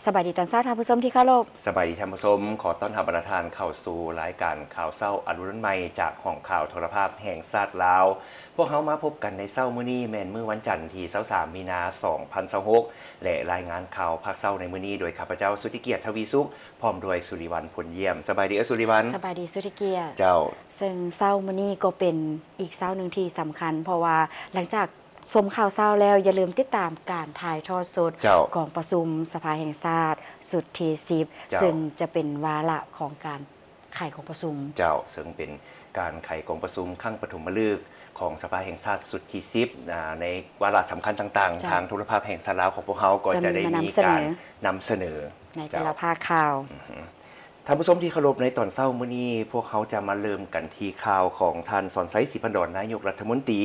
ສະບາຍດີຕອນເຊົ້າທ່ານຜູ້ຊົມທີ່ເຄົາລົບ. ສະບາຍດີທ່ານຜູ້ຊົມ, ຂໍຕ້ອນຮັບບັນດາທ່ານເຂົ້າສູ່ລາຍການຂ່າວເຊົ້າອະລຸນໃໝ່ ຈາກຫ້ອງຂ່າວໂທລະພາບແຫ່ງຊາດລາວ. ພວກເຮົາມາພົບກັນໃນເຊົ້າມື້ນີ້ ແມ່ນມື້ວັນຈັນທີຊາວສາມມີນາສອງພັນຊາວຫົກ ແລະ ລາຍງານຂ່າວພາກເຊົ້າໃນມື້ນີ້ໂດຍຂ້າພະເຈົ້າ ສຸດທິກຽດ ທະວີສຸກ ພ້ອມດ້ວຍ ສຸລິວັນ ພົນຢ້ຽມ. ສະບາຍດີເອື້ອຍສຸລິວັນ. ສະບາຍດີສຸດທິກຽດ. ເຈົ້າ. ເຊິ່ງເຊົ້າມື້ນີ້ກໍເປັນອີກເຊົ້າໜຶ່ງທີ່ສຳຄັນ ເພາະວ່າຫຼັງຈາກ ຊົມຂ່າວເຊົ້າແລ້ວ ຢ່າລືມຕິດຕາມການຖ່າຍທອດສົດ ເຈົ້າ ກອງປະຊຸມສະພາແຫ່ງຊາດຊຸດທີສິບ ເຈົ້າ ເຊິ່ງຈະເປັນວາລະຂອງການໄຂກອງປະຊຸມ. ເຈົ້າ, ເຊິ່ງເປັນການໄຂກອງປະຊຸມຄັ້ງປະຖົມມະລຶກຂອງສະພາແຫ່ງຊາດຊຸດທີສິບ ອາ ໃນວາລະສຳຄັນຕ່າງໆ ເຈົ້າ ທາງໂທລະພາບແຫ່ງຊາດລາວຂອງພວກເຮົາກໍຈະໄດ້ມີການນຳສະເໜີ ໃນແຕ່ລະພາກຂ່າວ. ທ່ານຜູ້ຊົມທີ່ເຄົາລົບ, ໃນຕອນເຊົ້າມື້ນີ້ ພວກເຮົາຈະມາເລີ່ມກັນທີ່ຂ່າວຂອງທ່ານ ສອນໄຊ ສີພັນດອນ ນາຍົກລັດຖະມົນຕີ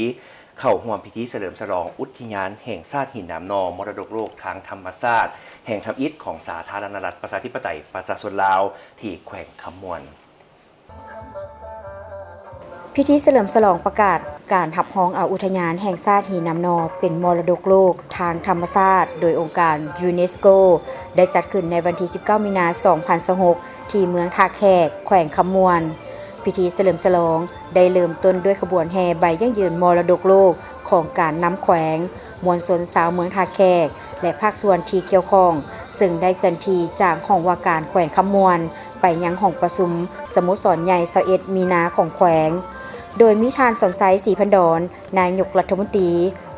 ເຂົ້າຮ່ວມພິທີສະເຫຼີມສະຫຼອງອຸດທິຍານແຫ່ງຊາດຫີນໜາມໜໍ່ ມໍລະດົກໂລກທາງທຳມະຊາດແຫ່ງທຳອິດຂອງສາທາລະນະລັດ ປະຊາທິປະໄຕ ປະຊາຊົນລາວ ທີ່ແຂວງຄຳມ່ວນ. ພິທີສະເຫຼີມສະຫຼອງປະກາດການຮັບຮອງເອົາອຸດທະຍານແຫ່ງຊາດຫີນໜາມໜໍ່ ເປັນມໍລະດົກໂລກທາງທຳມະຊາດ ໂດຍອົງການຢູເນສໂກ ໄດ້ຈັດຂຶ້ນໃນວັນທີສິບເກົ້າມີນາສອງພັນຊາວຫົກ ທີ່ເມືອງທ່າແຂກ ແຂວງຄຳມ່ວນ. ພິທີສະເຫຼີມສະຫຼອງໄດ້ເລີ່ມຕົ້ນດ້ວຍຂະບວນແຫ່ໃບຢັ້ງຢືນມໍລະດົກໂລກຂອງການນຳແຂວງ, ມວນຊົນຊາວເມືອງທ່າແຂກ ແລະ ພາກສ່ວນທີ່ກ່ຽວຂ້ອງ, ເຊິ່ງໄດ້ເຄື່ອນທີ່ຈາກຫ້ອງວ່າການແຂວງຄຳມ່ວນ ໄປຍັງຫ້ອງປະຊຸມສະໂມສອນໃຫຍ່ຊາວເອັດມີນາຂອງແຂວງ, ໂດຍມີທ່ານ ສອນໄຊ ສີພັນດອນ ນາຍົກລັດຖະມົນຕີ,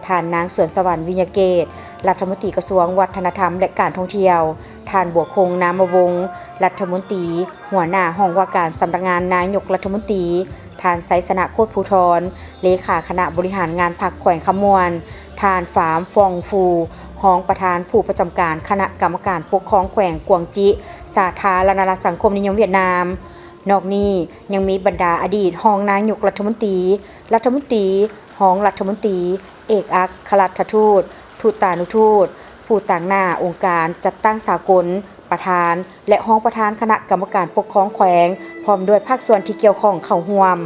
ທ່ານນາງ ສວນສະຫວັນ ວິຍະເກດ ລັດຖະມົນຕີກະຊວງວັດທະນະທຳ ແລະ ການທ່ອງທ່ຽວ, ທ່ານ ບົວຄົງ ນາມະວົງ ລັດຖະມົນຕີ ຫົວໜ້າຫ້ອງວ່າການສຳນັກງານນາຍົກລັດຖະມົນຕີ, ທ່ານ ໄຊຊະນະ ໂຄດພູທອນ ເລຂາຄະນະບໍລິຫານງານພັກແຂວງຄຳມ່ວນ, ທ່ານ ຟາມ ຟອງຟູ ຮອງປະທານຜູ້ປະຈຳການຄະນະກຳມະການປົກຄອງແຂວງກວາງຈິ ສາທາລະນະລັດສັງຄົມນິຍົມຫວຽດນາມ. ນອກນີ້ຍັງມີບັນດາອະດີດຮອງນາຍົກລັດຖະມົນຕີ, ລັດຖະມົນຕີ, ຮອງລັດຖະມົນຕີ, ເອກອັກຄະລັດຖະທູດ, ທູຕານຸທູດ, ຜູ້ຕາງໜ້າອົງການຈັດຕັ້ງສາກົນ, ປະທານ ແລະ ຮອງປະທານຄະນະກຳມະການປົກຄອງແຂວງ ພ້ອມດ້ວຍພາກສ່ວນທີ່ກ່ຽວຂ້ອງເຂົ້າຮ່ວມ.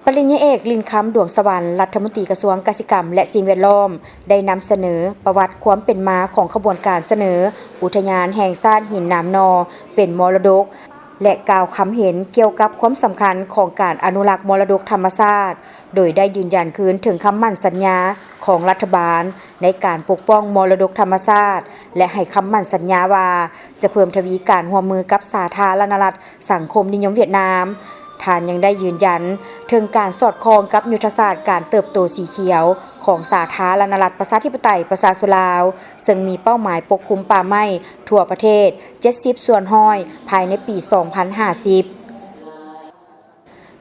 ປະລິນຍາເອກ ລິນຄຳ ດວງສະຫວັນ ລັດຖະມົນຕີກະຊວງກະສິກຳ ແລະ ສິ່ງແວດລ້ອມ ໄດ້ນຳສະເໜີປະຫວັດຄວາມເປັນມາຂອງຂະບວນການສະເໜີອຸດທະຍານແຫ່ງຊາດຫີນໜາມໜໍ່ເປັນມໍລະດົກ ແລະ ກ່າວຄຳເຫັນກ່ຽວກັບຄວາມສຳຄັນຂອງການອະນຸລັກມໍລະດົກທຳມະຊາດ, ໂດຍໄດ້ຢືນຢັນຄືນເຖິງຄຳໝັ້ນສັນຍາຂອງລັດຖະບານໃນການປົກປ້ອງມໍລະດົກທຳມະຊາດ ແລະ ໃຫ້ຄຳໝັ້ນສັນຍາວ່າ ຈະເພີ່ມທະວີການຮ່ວມມືກັບສາທາລະນະລັດສັງຄົມນິຍົມຫວຽດນາມ. ທ່ານຍັງໄດ້ຢືນຢັນເຖິງການສອດຄ່ອງກັບຍຸດທະສາດການເຕີບໂຕສີຂຽວຂອງສາທາລະນະລັດປະຊາທິປະໄຕປະຊາຊົນລາວ, ເຊິ່ງມີເປົ້າໝາຍປົກຄຸມປ່າໄມ້ທົ່ວປະເທດເຈັດສິບສ່ວນຮ້ອຍ ພາຍໃນປີສອງພັນຫ້າສິບ.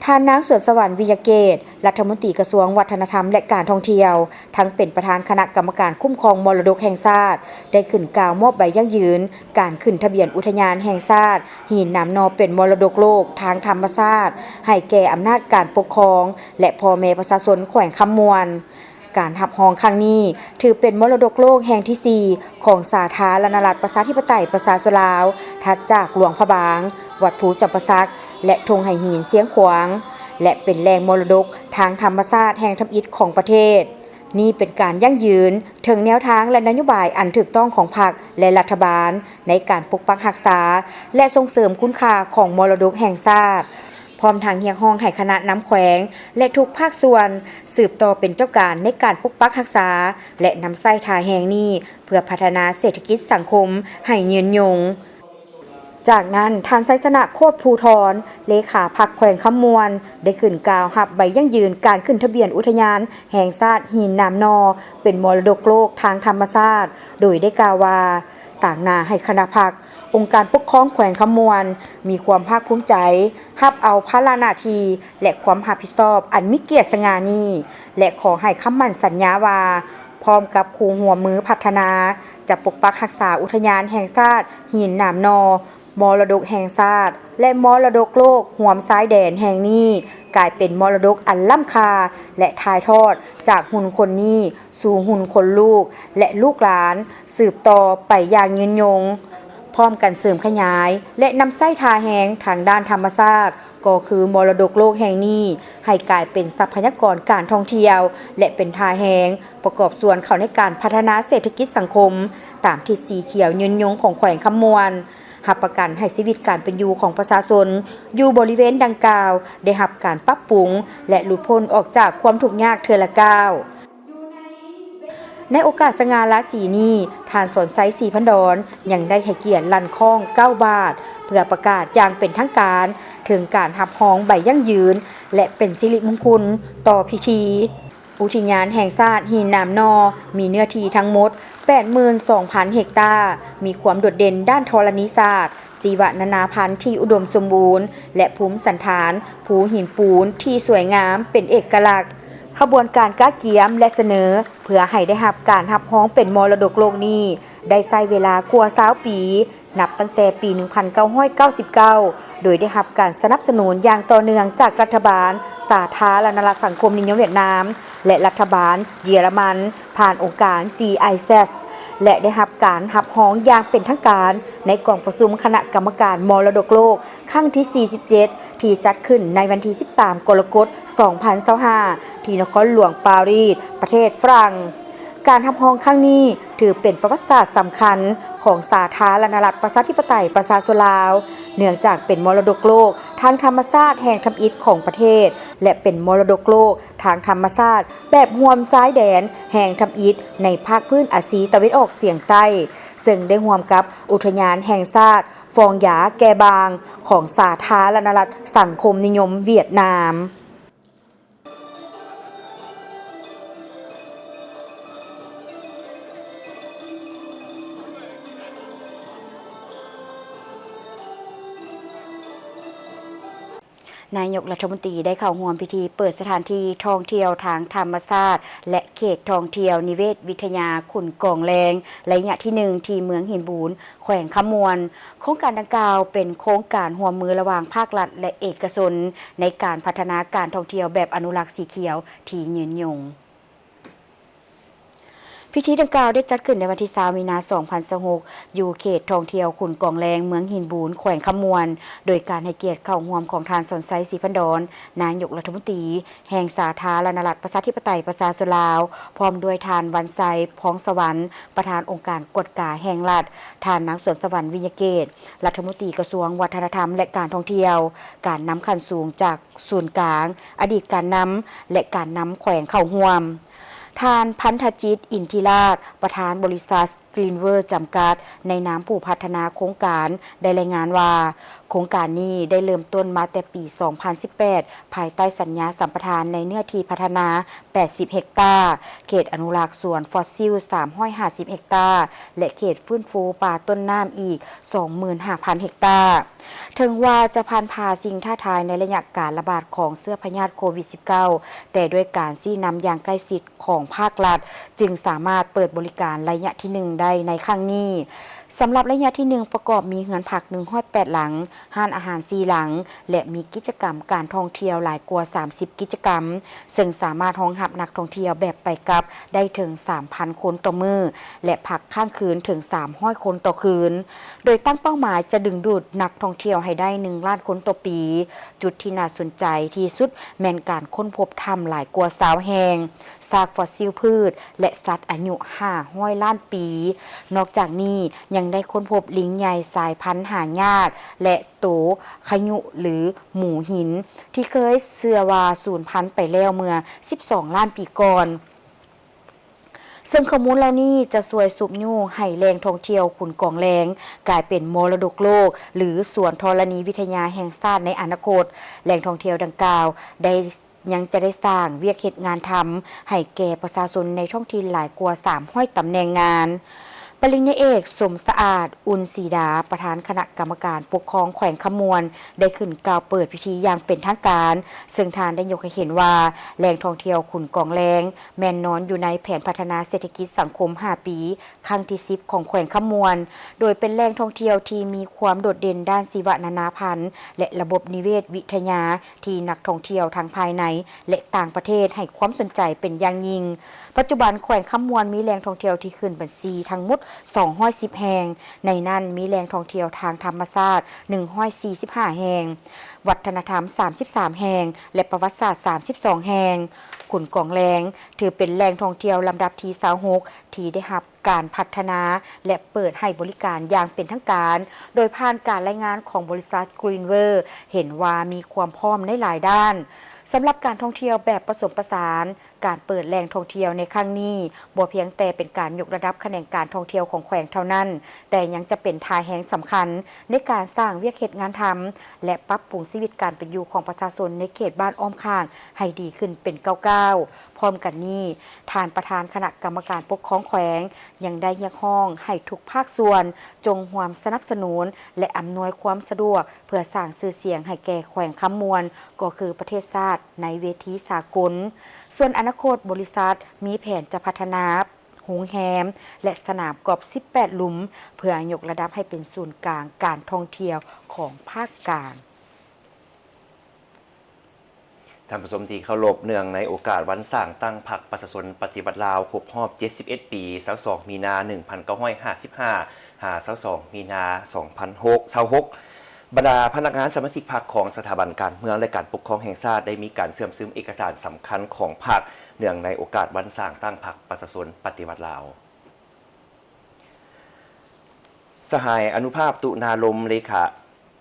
ທ່ານນາງ ສວນສະຫວັນ ວິຍະເກດ ລັດຖະມົນຕີກະຊວງວັດທະນະທຳ ແລະ ການທ່ອງທ່ຽວ, ທັງເປັນປະທານຄະນະກຳມະການຄຸ້ມຄອງມໍລະດົກແຫ່ງຊາດ ໄດ້ຂຶ້ນກ່າວມອບໃບຢັ້ງຢືນການຂຶ້ນທະບຽນອຸດທະຍານແຫ່ງຊາດຫີນໜາມໜໍ່ເປັນມໍລະດົກໂລກທາງທຳມະຊາດ ໃຫ້ແກ່ອຳນາດການປົກຄອງ ແລະ ພໍ່ແມ່ປະຊາຊົນແຂວງຄຳມ່ວນ. ການຮັບຮອງຄັ້ງນີ້ຖືເປັນມໍລະດົກໂລກແຫ່ງທີສີ່ຂອງສາທາລະນະລັດປະຊາທິປະໄຕປະຊາຊົນລາວ, ຖັດຈາກຫຼວງພະບາງ, ວັດພູຈຳປາສັກ ແລະ ທົ່ງໄຫຫີນຊຽງຂວາງ ແລະ ເປັນແຫຼ່ງມໍລະດົກທາງທຳມະຊາດແຫ່ງທຳອິດຂອງປະເທດ. ນີ້ເປັນການຢັ້ງຢືນເຖິງແນວທາງ ແລະ ນະໂຍບາຍອັນຖືກຕ້ອງຂອງພັກ ແລະ ລັດຖະບານ ໃນການປົກປັກຮັກສາ ແລະ ສົ່ງເສີມຄຸນຄ່າຂອງມໍລະດົກແຫ່ງຊາດ. ພ້ອມທັງຮຽກຮ້ອງໃຫ້ຄະນະນຳແຂວງ ແລະ ທຸກພາກສ່ວນ ສືບຕໍ່ເປັນເຈົ້າການໃນການປົກປັກຮັກສາ ແລະ ນຳໃຊ້ທ່າແຮງນີ້ ເພື່ອພັດທະນາເສດຖະກິດສັງຄົມໃຫ້ຍືນຍົງ. ຈາກນັ້ນ, ທ່ານ ໄຊຊະນະ ໂຄດພູທອນ ເລຂາພັກແຂວງຄຳມ່ວນ ໄດ້ຂຶ້ນກ່າວຮັບໃບຢັ້ງຢືນການຂຶ້ນທະບຽນອຸດທະຍານແຫ່ງຊາດຫີນໜາມໜໍ່ ເປັນມໍລະດົກໂລກທາງທຳມະຊາດ, ໂດຍໄດ້ກ່າວວ່າ ຕາງໜ້າໃຫ້ຄະນະພັກ, ອົງການປົກຄອງແຂວງຄຳມ່ວນ ມີຄວາມພາກພູມໃຈ ຮັບເອົາພາລະໜ້າທີ່ ແລະ ຄວາມຮັບຜິດຊອບອັນມີກຽດສະຫງ່ານີ້ ແລະ ຂໍໃຫ້ຄຳໝັ້ນສັນຍາວ່າ ພ້ອມກັບຄູ່ຮ່ວມມືພັດທະນາ ຈະປົກປັກຮັກສາອຸດທະຍານແຫ່ງຊາດຫີນໜາມໜໍ່, ມໍລະດົກແຫ່ງຊາດ ແລະ ມໍລະດົກໂລກຮ່ວມຊາຍແດນແຫ່ງນີ້ ກາຍເປັນມໍລະດົກອັນລ້ຳຄ່າ ແລະ ຖ່າຍທອດຈາກຮຸ່ນຄົນນີ້ ສູ່ຮຸ່ນຄົນລູກ ແລະ ລູກຫຼານ ສືບຕໍ່ໄປຢ່າງຍືນຍົງ, ພ້ອມກັນເສີມຂະຫຍາຍ ແລະ ນຳໃຊ້ທ່າແຮງທາງດ້ານທຳມະຊາດ ກໍຄືມໍລະດົກໂລກແຫ່ງນີ້ ໃຫ້ກາຍເປັນຊັບພະຍາກອນການທ່ອງທ່ຽວ ແລະ ເປັນທ່າແຮງປະກອບສ່ວນເຂົ້າໃນການພັດທະນາເສດຖະກິດສັງຄົມ ຕາມທິດສີຂຽວຍືນຍົງຂອງແຂວງຄຳມ່ວນ, ຮັບປະກັນໃຫ້ຊີວິດການເປັນຢູ່ຂອງປະຊາຊົນຢູ່ບໍລິເວນດັ່ງກ່າວໄດ້ຮັບການປັບປຸງ ແລະ ຫຼຸດພົ້ນອອກຈາກຄວາມທຸກຍາກເທື່ອລະກ້າວ. ໃນໂອກາດສະຫງ່າລາສີນີ້, ທ່ານ ສອນໄຊ ສີພັນດອນ ຍັງໄດ້ໃຫ້ກຽດລັ່ນຄ້ອງເກົ້າບາດ ເພື່ອປະກາດຢ່າງເປັນທາງການເຖິງການຮັບຮອງໃບຢັ້ງຢືນ ແລະ ເປັນສິລິມຸງຄຸນຕໍ່ພິທີ. ອຸທິຍານແຫ່ງຊາດຫີນໜາມໜໍ່ ມີເນື້ອທີ່ທັງໝົດ ແປດໝື່ນສອງພັນເຮັກຕາ, ມີຄວາມໂດດເດັ່ນດ້ານທໍລະນີສາດ, ຊີວະນານາພັນທີ່ອຸດົມສົມບູນ ແລະ ພູມສັນຖານພູຫີນປູນທີ່ສວຍງາມເປັນເອກະລັກ. ຂະບວນການກະກຽມ ແລະ ສະເໜີເພື່ອໃຫ້ໄດ້ຮັບການຮັບຮອງເປັນມໍລະດົກໂລກນີ້ ໄດ້ໃຊ້ເວລາກວ່າຊາວປີ. ນັບຕັ້ງແຕ່ປີໜຶ່ງພັນເກົ້າຮ້ອຍເກົ້າສິບເກົ້າ ໂດຍໄດ້ຮັບການສະໜັບສະໜູນຢ່າງຕໍ່ເນື່ອງຈາກລັດຖະບານສາທາລະນະລັດສັງຄົມນິຍົມຫວຽດນາມ ແລະ ລັດຖະບານເຢຍລະມັນ ຜ່ານອົງການ GIZ ແລະ ໄດ້ຮັບການຮັບຮອງຢ່າງເປັນທາງການໃນກອງປະຊຸມຄະນະກຳມະການມໍລະດົກໂລກຄັ້ງທີສີ່ສິບເຈັດ ທີ່ຈັດຂຶ້ນໃນວັນທີສິບສາມ ກໍລະກົດ ສອງພັນຊາວຫ້າ ທີ່ນະຄອນຫຼວງປາຣີສ ປະເທດຝຣັ່ງ. ການຮັບຮອງຄັ້ງນີ້ຖືເປັນປະຫວັດສາດສຳຄັນຂອງສາທາລະນະລັດປະຊາທິປະໄຕປະຊາຊົນລາວ, ເນື່ອງຈາກເປັນມໍລະດົກໂລກທາງທຳມະຊາດແຫ່ງທຳອິດຂອງປະເທດ ແລະ ເປັນມໍລະດົກໂລກທາງທຳມະຊາດແບບຮ່ວມຊາຍແດນແຫ່ງທຳອິດໃນພາກພື້ນອາຊີຕາເວັນອອກສຽງໃຕ້, ເຊິ່ງໄດ້ຮ່ວມກັບອຸທະຍານແຫ່ງຊາດຟອງຢາແກບາງຂອງສາທາລະນະລັດສັງຄົມນິຍົມຫວຽດນາມ. ນາຍົກລັດຖະມົນຕີໄດ້ເຂົ້າຮ່ວມພິທີເປີດສະຖານທີ່ທ່ອງທ່ຽວທາງທຳມະຊາດ ແລະ ເຂດທ່ອງທ່ຽວນິເວດວິທະຍາຂຸນກອງແລງ ໄລຍະທີໜຶ່ງ ທີ່ເມືອງຫີນບູນ ແຂວງຄຳມ່ວນ. ໂຄງການດັ່ງກ່າວເປັນໂຄງການຮ່ວມມືລະຫວ່າງພາກລັດ ແລະ ເອກະຊົນ ໃນການພັດທະນາການທ່ອງທ່ຽວແບບອະນຸລັກສີຂຽວທີ່ຍືນຍົງ. ພິທີດັ່ງກ່າວໄດ້ຈັດຂຶ້ນໃນວັນທີຊາວ ມີນາ ສອງພັນຊາວຫົກ ຢູ່ເຂດທ່ອງທ່ຽວຂຸນກອງແລງ ເມືອງຫີນບູນ ແຂວງຄຳມ່ວນ, ໂດຍການໃຫ້ກຽດເຂົ້າຮ່ວມຂອງທ່ານ ສອນໄຊ ສີພັນດອນ ນາຍົກລັດຖະມົນຕີ ແຫ່ງສາທາລະນະລັດປະຊາທິປະໄຕປະຊາຊົນລາວ, ພ້ອມດ້ວຍທ່ານ ວັນໄຊ ພອງສະຫວັນ ປະທານອົງການກວດກາແຫ່ງລັດ, ທ່ານ ນາງ ສວນສະຫວັນ ວິຍະເກດ ລັດຖະມົນຕີກະຊວງວັດທະນະທຳ ແລະ ການທ່ອງທ່ຽວ, ການນຳຂັ້ນສູງຈາກສູນກາງ, ອະດີດການນຳ ແລະ ການນຳແຂວງເຂົ້າຮ່ວມ. ທ່ານ ພັນທະຈິດ ອິນທິລາດ ປະທານບໍລິສັດ Greenworld ຈຳກັດ ໃນນາມຜູ້ພັດທະນາໂຄງການ ໄດ້ລາຍງານວ່າ ໂຄງການນີ້ໄດ້ເລີ່ມຕົ້ນມາແຕ່ປີສອງພັນສິບແປດ ພາຍໃຕ້ສັນຍາສຳປະທານໃນເນື້ອທີ່ພັດທະນາແປດສິບເຮັກຕາ, ເຂດອະນຸລັກສວນຟອດຊິວສາມຮ້ອຍຫ້າສິບເຮັກຕາ ແລະ ເຂດຟື້ນຟູປ່າຕົ້ນນ້ຳອີກສອງໝື່ນຫ້າພັນເຮັກຕາ. ເຖິງວ່າຈະຜ່ານຜ່າສິ່ງທ້າທາຍໃນໄລຍະການລະບາດຂອງເຊື້ອພະຍາດໂຄວິດສິບເກົ້າ ແຕ່ດ້ວຍການຊີ້ນຳຢ່າງໃກ້ຊິດຂອງພາກລັດ ຈຶ່ງສາມາດເປີດບໍລິການໄລຍະທີໜຶ່ງໄດ້ໃນຄັ້ງນີ້. ສຳລັບໄລຍະທີໜຶ່ງ ປະກອບມີເຮືອນພັກໜຶ່ງຮ້ອຍແປດຫຼັງ, ຮ້ານອາຫານສີ່ຫຼັງ ແລະ ມີກິດຈະກຳການທ່ອງທ່ຽວຫຼາຍກວ່າສາມສິບກິດຈະກຳ, ເຊິ່ງສາມາດຮອງຮັບນັກທ່ອງທ່ຽວແບບໄປກັບໄດ້ເຖິງສາມພັນຄົນຕໍ່ມື້ ແລະ ພັກຄ້າງຄືນເຖິງສາມຮ້ອຍຄົນຕໍ່ຄືນ, ໂດຍຕັ້ງເປົ້າໝາຍຈະດຶງດູດນັກທ່ອງທ່ຽວໃຫ້ໄດ້ໜຶ່ງລ້ານຄົນຕໍ່ປີ. ຈຸດທີ່ໜ້າສົນໃຈທີ່ສຸດແມ່ນການຄົ້ນພົບຖ້ຳຫຼາຍກວ່າຊາວແຫ່ງ, ຊາກຟອດຊິວພືດ ແລະ ສັດອາຍຸຫ້າຮ້ອຍລ້ານປີ. ນອກຈາກນີ້ຍັງໄດ້ຄົ້ນພົບລິງໃຫຍ່ສາຍພັນຫາຍາກ ແລະ ໂຕຂະຍຸ ຫຼື ໝູຫີນ ທີ່ເຄີຍເຊື່ອວ່າສູນພັນໄປແລ້ວເມື່ອສິບສອງລ້ານປີກ່ອນ. ເຊິ່ງຂໍ້ມູນເຫຼົ່ານີ້ຈະຊ່ວຍຊຸກຍູ້ໃຫ້ແຫຼ່ງທ່ອງທ່ຽວຂຸນກອງແລງກາຍເປັນມໍລະດົກໂລກ ຫຼື ສວນທໍລະນີວິທະຍາແຫ່ງຊາດໃນອະນາຄົດ. ແຫຼ່ງທ່ອງທ່ຽວດັ່ງກ່າວໄດ້ ຍັງຈະໄດ້ສ້າງວຽກເຮັດງານທຳໃຫ້ແກ່ປະຊາຊົນໃນທ້ອງຖິ່ນຫຼາຍກວ່າສາມຮ້ອຍຕຳແໜ່ງງານ. ປະລິນຍາເອກ ສົມສະອາດ ອຸ່ນສີດາ ປະທານຄະນະກຳມະການປົກຄອງແຂວງຄຳມ່ວນ ໄດ້ຂຶ້ນກ່າວເປີດພິທີຢ່າງເປັນທາງການ, ເຊິ່ງທ່ານໄດ້ຍົກໃຫ້ເຫັນວ່າ ແຫຼ່ງທ່ອງທ່ຽວຂຸນກອງແລງ ແມ່ນນອນຢູ່ໃນແຜນພັດທະນາເສດຖະກິດສັງຄົມຫ້າປີ ຄັ້ງທີສິບ ຂອງແຂວງຄຳມ່ວນ, ໂດຍເປັນແຫຼ່ງທ່ອງທ່ຽວທີ່ມີຄວາມໂດດເດັ່ນດ້ານຊີວະນານາພັນ ແລະ ລະບົບນິເວດວິທະຍາ ທີ່ນັກທ່ອງທ່ຽວທັງພາຍໃນ ແລະ ຕ່າງປະເທດໃຫ້ຄວາມສົນໃຈເປັນຢ່າງຍິ່ງ. ປັດຈຸບັນແຂວງຄຳມ່ວນມີແຫຼ່ງທ່ອງທ່ຽວທີ່ຂຶ້ນບັນຊີທັງໝົດສອງຮ້ອຍສິບແຫ່ງ, ໃນນັ້ນມີແຫຼ່ງທ່ອງທ່ຽວທາງທຳມະຊາດໜຶ່ງຮ້ອຍສີ່ສິບຫ້າແຫ່ງ, ວັດທະນະທຳສາມສິບສາມແຫ່ງ ແລະ ປະຫວັດສາດສາມສິບສອງແຫ່ງ. ຂຸນກອງແລງ ຖືເປັນແຫຼ່ງທ່ອງທ່ຽວລຳດັບທີຊາວຫົກ ທີ່ໄດ້ຮັບ ການພັດທະນາ ແລະ ເປີດໃຫ້ບໍລິການຢ່າງເປັນທາງການ, ໂດຍຜ່ານການລາຍງານຂອງບໍລິສັດ Greenwell ເຫັນວ່າມີຄວາມພ້ອມໃນຫຼາຍດ້ານ. ສຳລັບການທ່ອງທ່ຽວແບບປະສົມປະສານ, ການເປີດແຫຼ່ງທ່ອງທ່ຽວໃນຄັ້ງນີ້ ບໍ່ພຽງແຕ່ເປັນການຍົກລະດັບຂະແໜງການທ່ອງທ່ຽວຂອງແຂວງເທົ່ານັ້ນ, ແຕ່ຍັງຈະເປັນທ່າແຮງສຳຄັນໃນການສ້າງວຽກເຮັດງານທຳ ແລະ ປັບປຸງຊີວິດການເປັນຢູ່ຂອງປະຊາຊົນໃນເຂດບ້ານອ້ອມຂ້າງໃຫ້ດີຂຶ້ນເປັນກ້າວໆ. ພ້ອມກັນນີ້, ທ່ານປະທານຄະນະກຳມະການປົກຄອງແຂວງ ຍັງໄດ້ຮຽກຮ້ອງໃຫ້ທຸກພາກສ່ວນຈົ່ງຮ່ວມສະໜັບສະໜູນ ແລະ ອຳນວຍຄວາມສະດວກ ເພື່ອສ້າງຊື່ສຽງໃຫ້ແກ່ແຂວງຄຳມ່ວນ ກໍຄືປະເທດຊາດໃນເວທີສາກົນ. ສ່ວນອະນາຄົດ, ບໍລິສັດມີແຜນຈະພັດທະນາໂຮງແຮມ ແລະ ສະໜາມກອບສິບແປດຫຼຸມ ເພື່ອຍົກລະດັບໃຫ້ເປັນສູນກາງການທ່ອງທ່ຽວຂອງພາກກາງ. ທ່ານຜູ້ຊົມທີ່ເຄົາລົບ, ເນື່ອງໃນໂອກາດວັນສ້າງຕັ້ງພັກປະຊາຊົນປະຕິວັດລາວຄົບຮອບເຈັດສິບເອັດປີ, ຊາວສອງ ມີນາ ໜຶ່ງພັນເກົ້າຮ້ອຍຫ້າສິບຫ້າ ຫາ ຊາວສອງ ມີນາ ສອງພັນຊາວຫົກ, ບັນດາພະນັກງານສະມາຊິກພັກຂອງສະຖາບັນການເມືອງ ແລະ ການປົກຄອງແຫ່ງຊາດ ໄດ້ມີການເຊື່ອມຊຶມເອກະສານສຳຄັນຂອງພັກ ເນື່ອງໃນໂອກາດວັນສ້າງຕັ້ງພັກປະຊາຊົນປະຕິວັດລາວ. ສະຫາຍ ອະນຸພາບ ຕຸນາລົມ ເລຂາ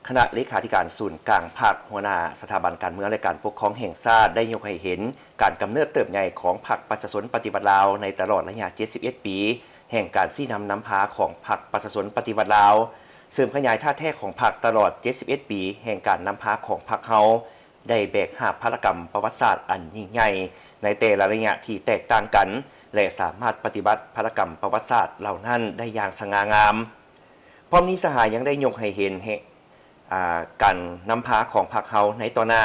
ຄະນະເລຂາທິການສູນກາງພັກ, ຫົວໜ້າສະຖາບັນການເມືອງ ແລະ ການປົກຄອງແຫ່ງຊາດ ໄດ້ຍົກໃຫ້ເຫັນການກຳເນີບເຕີບໃຫຍ່ຂອງພັກປະຊາຊົນປະຕິວັດລາວ ໃນຕະຫຼອດໄລຍະເຈັດສິບເອັດປີແຫ່ງການຊີ້ນຳນຳພາຂອງພັກປະຊາຊົນປະຕິວັດລາວ, ເສີມຂະຫຍາຍທ່າແທ້ຂອງພັກຕະຫຼອດເຈັດສິບເອັດປີແຫ່ງການນຳພາຂອງພັກເຮົາ ໄດ້ແບກຫາບພາລະກຳປະຫວັດສາດອັນຍິ່ງໃຫຍ່ໃນແຕ່ລະໄລຍະທີ່ແຕກຕ່າງກັນ ແລະ ສາມາດປະຕິບັດພາລະກຳປະຫວັດສາດເຫຼົ່ານັ້ນໄດ້ຢ່າງສະຫງ່າງາມ. ພ້ອມນີ້ສະຫາຍຍັງໄດ້ຍົກໃຫ້ເຫັນ ອາ ການນຳພາຂອງພັກເຮົາໃນຕໍ່ໜ້າ.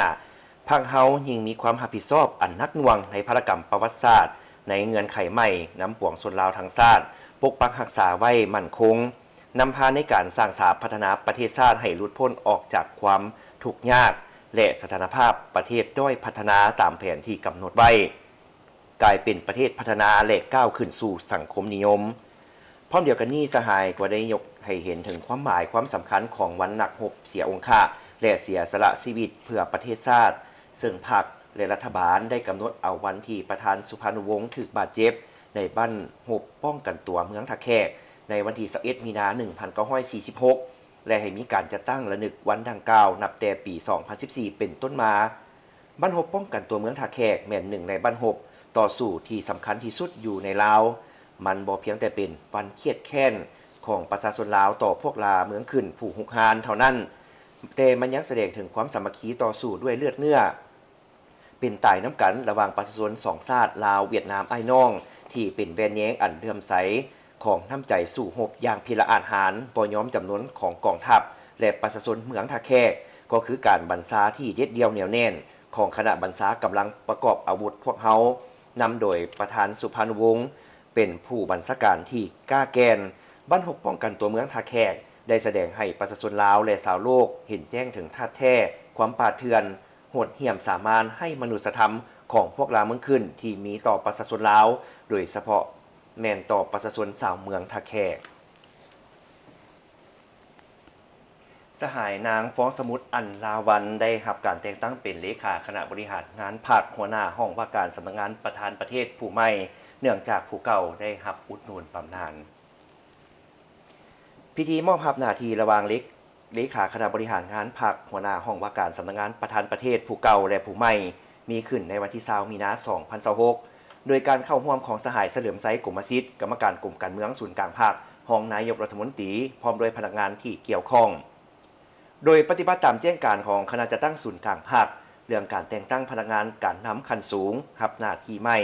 ພັກເຮົາຍິ່ງມີຄວາມຮັບຜິດຊອບອັນໜັກໜ່ວງໃນພາລະກຳປະຫວັດສາດໃນເງື່ອນໄຂໃໝ່ນຳປວງຊົນລາວທັງຊາດ ປົກປັກຮັກສາໄວ້ໝັ້ນຄົງ, ນຳພາໃນການສ້າງສາພັດທະນາປະເທດຊາດໃຫ້ຫຼຸດພົ້ນອອກຈາກຄວາມທຸກຍາກ ແລະ ສະຖານະພາບປະເທດດ້ອຍພັດທະນາຕາມແຜນທີ່ກຳນົດໄວ້, ກາຍເປັນປະເທດພັດທະນາ ແລະ ກ້າວຂຶ້ນສູ່ສັງຄົມນິຍົມ. ພ້ອມດຽວກັນນີ້, ສະຫາຍກໍໄດ້ຍົກໃຫ້ເຫັນເຖິງຄວາມໝາຍຄວາມສຳຄັນຂອງວັນນັກຮົບເສຍອົງຄະ ແລະ ເສຍສະຫຼະຊີວິດເພື່ອປະເທດຊາດ, ເຊິ່ງພັກ ແລະ ລັດຖະບານໄດ້ກຳນົດເອົາວັນທີ່ປະທານສຸພານຸວົງຖືກບາດເຈັບໃນບັ້ນຮົບປ້ອງກັນຕົວເມືອງທ່າແຂກ ໃນວັນທີຊາວເອັດ ມີນາ ໜຶ່ງພັນເກົ້າຮ້ອຍສີ່ສິບຫົກ ແລະ ໃຫ້ມີການຈັດຕັ້ງລະນຶກວັນດັ່ງກ່າວນັບແຕ່ປີສອງພັນສິບສີ່ເປັນຕົ້ນມາ. ບັ້ນຮົບປ້ອງກັນຕົວເມືອງທ່າແຂກແມ່ນໜຶ່ງໃນບັ້ນຮົບຕໍ່ສູ້ທີ່ສຳຄັນທີ່ສຸດຢູ່ໃນລາວ. ມັນບໍ່ພຽງແຕ່ເປັນວັນຄຽດແຄ້ນຂອງປະຊາຊົນລາວຕໍ່ພວກລ່າເມືອງຂຶ້ນຜູ້ຮຸກຮານເທົ່ານັ້ນ, ແຕ່ມັນຍັງສະແດງເຖິງຄວາມສາມັກຄີຕໍ່ສູ້ດ້ວຍເລືອດເນື້ອ ເປັນຕາຍນຳກັນລະຫວ່າງປະຊາຊົນສອງຊາດ ລາວ-ຫວຽດນາມອ້າຍນ້ອງ ທີ່ເປັນແວ່ນແຍງອັນເຫຼື້ອມໃສຂອງນ້ຳໃຈສູ້ຮົບຢ່າງພິລະອາດຫານ ບໍ່ຍອມຈຳນົນຂອງກອງທັບ ແລະ ປະຊາຊົນເມືອງທ່າແຂກ, ກໍຄືການບັນຊາທີ່ເດັດດ່ຽວແໜ້ວແໜ້ນຂອງຄະນະບັນຊາກຳລັງປະກອບອາວຸດພວກເຮົາ, ນຳໂດຍປະທານສຸພານຸວົງ ເປັນຜູ້ບັນຊາການທີ່ກ້າແກ່ນ. ບັ້ນຮົບປ້ອງກັນຕົວເມືອງທ່າແຂກ ໄດ້ສະແດງໃຫ້ປະຊາຊົນລາວ ແລະ ຊາວໂລກເຫັນແຈ້ງເຖິງທ່າແທ້ຄວາມປ່າເຖື່ອນ, ໂຫດຫ້ຽມສາມານ, ໄຮ້ມະນຸດສະທຳຂອງພວກລ່າເມືອງຂຶ້ນທີ່ມີຕໍ່ປະຊາຊົນລາວ, ໂດຍສະເພາະແມ່ນຕໍ່ປະຊາຊົນຊາວເມືອງທ່າແຂກ. ສະຫາຍນາງ ຟອງສະໝຸດ ອັນລາວັນ ໄດ້ຮັບການແຕ່ງຕັ້ງເປັນເລຂາຄະນະບໍລິຫານງານພັກ, ຫົວໜ້າຫ້ອງວ່າການສຳນັກງານປະທານປະເທດຜູ້ໃໝ່, ເນື່ອງຈາກຜູ້ເກົ່າໄດ້ຮັບອຸດໜູນບຳນານ. ພິທີມອບຮັບໜ້າທີ່ລະຫວ່າງເລ ເລຂາຄະນະບໍລິຫານງານພັກ, ຫົວໜ້າຫ້ອງວ່າການສຳນັກງານປະທານປະເທດຜູ້ເກົ່າ ແລະ ຜູ້ໃໝ່ ມີຂຶ້ນໃນວັນທີຊາວ ມີນາ ສອງພັນຊາວຫົກ ໂດຍການເຂົ້າຮ່ວມຂອງສະຫາຍ ສະເຫຼີມໄຊ ກົມມະສິດ ກຳມະການກົມການເມືອງສູນກາງພັກ, ຮອງນາຍົກລັດຖະມົນຕີ ພ້ອມດ້ວຍພະນັກງານທີ່ກ່ຽວຂ້ອງ. ໂດຍປະຕິບັດຕາມແຈ້ງການຂອງຄະນະຈັດຕັ້ງສູນກາງພັກ ເລື່ອງການແຕ່ງຕັ້ງພະນັກງານການນຳຂັ້ນສູງຮັບໜ້າທີ່ໃໝ່,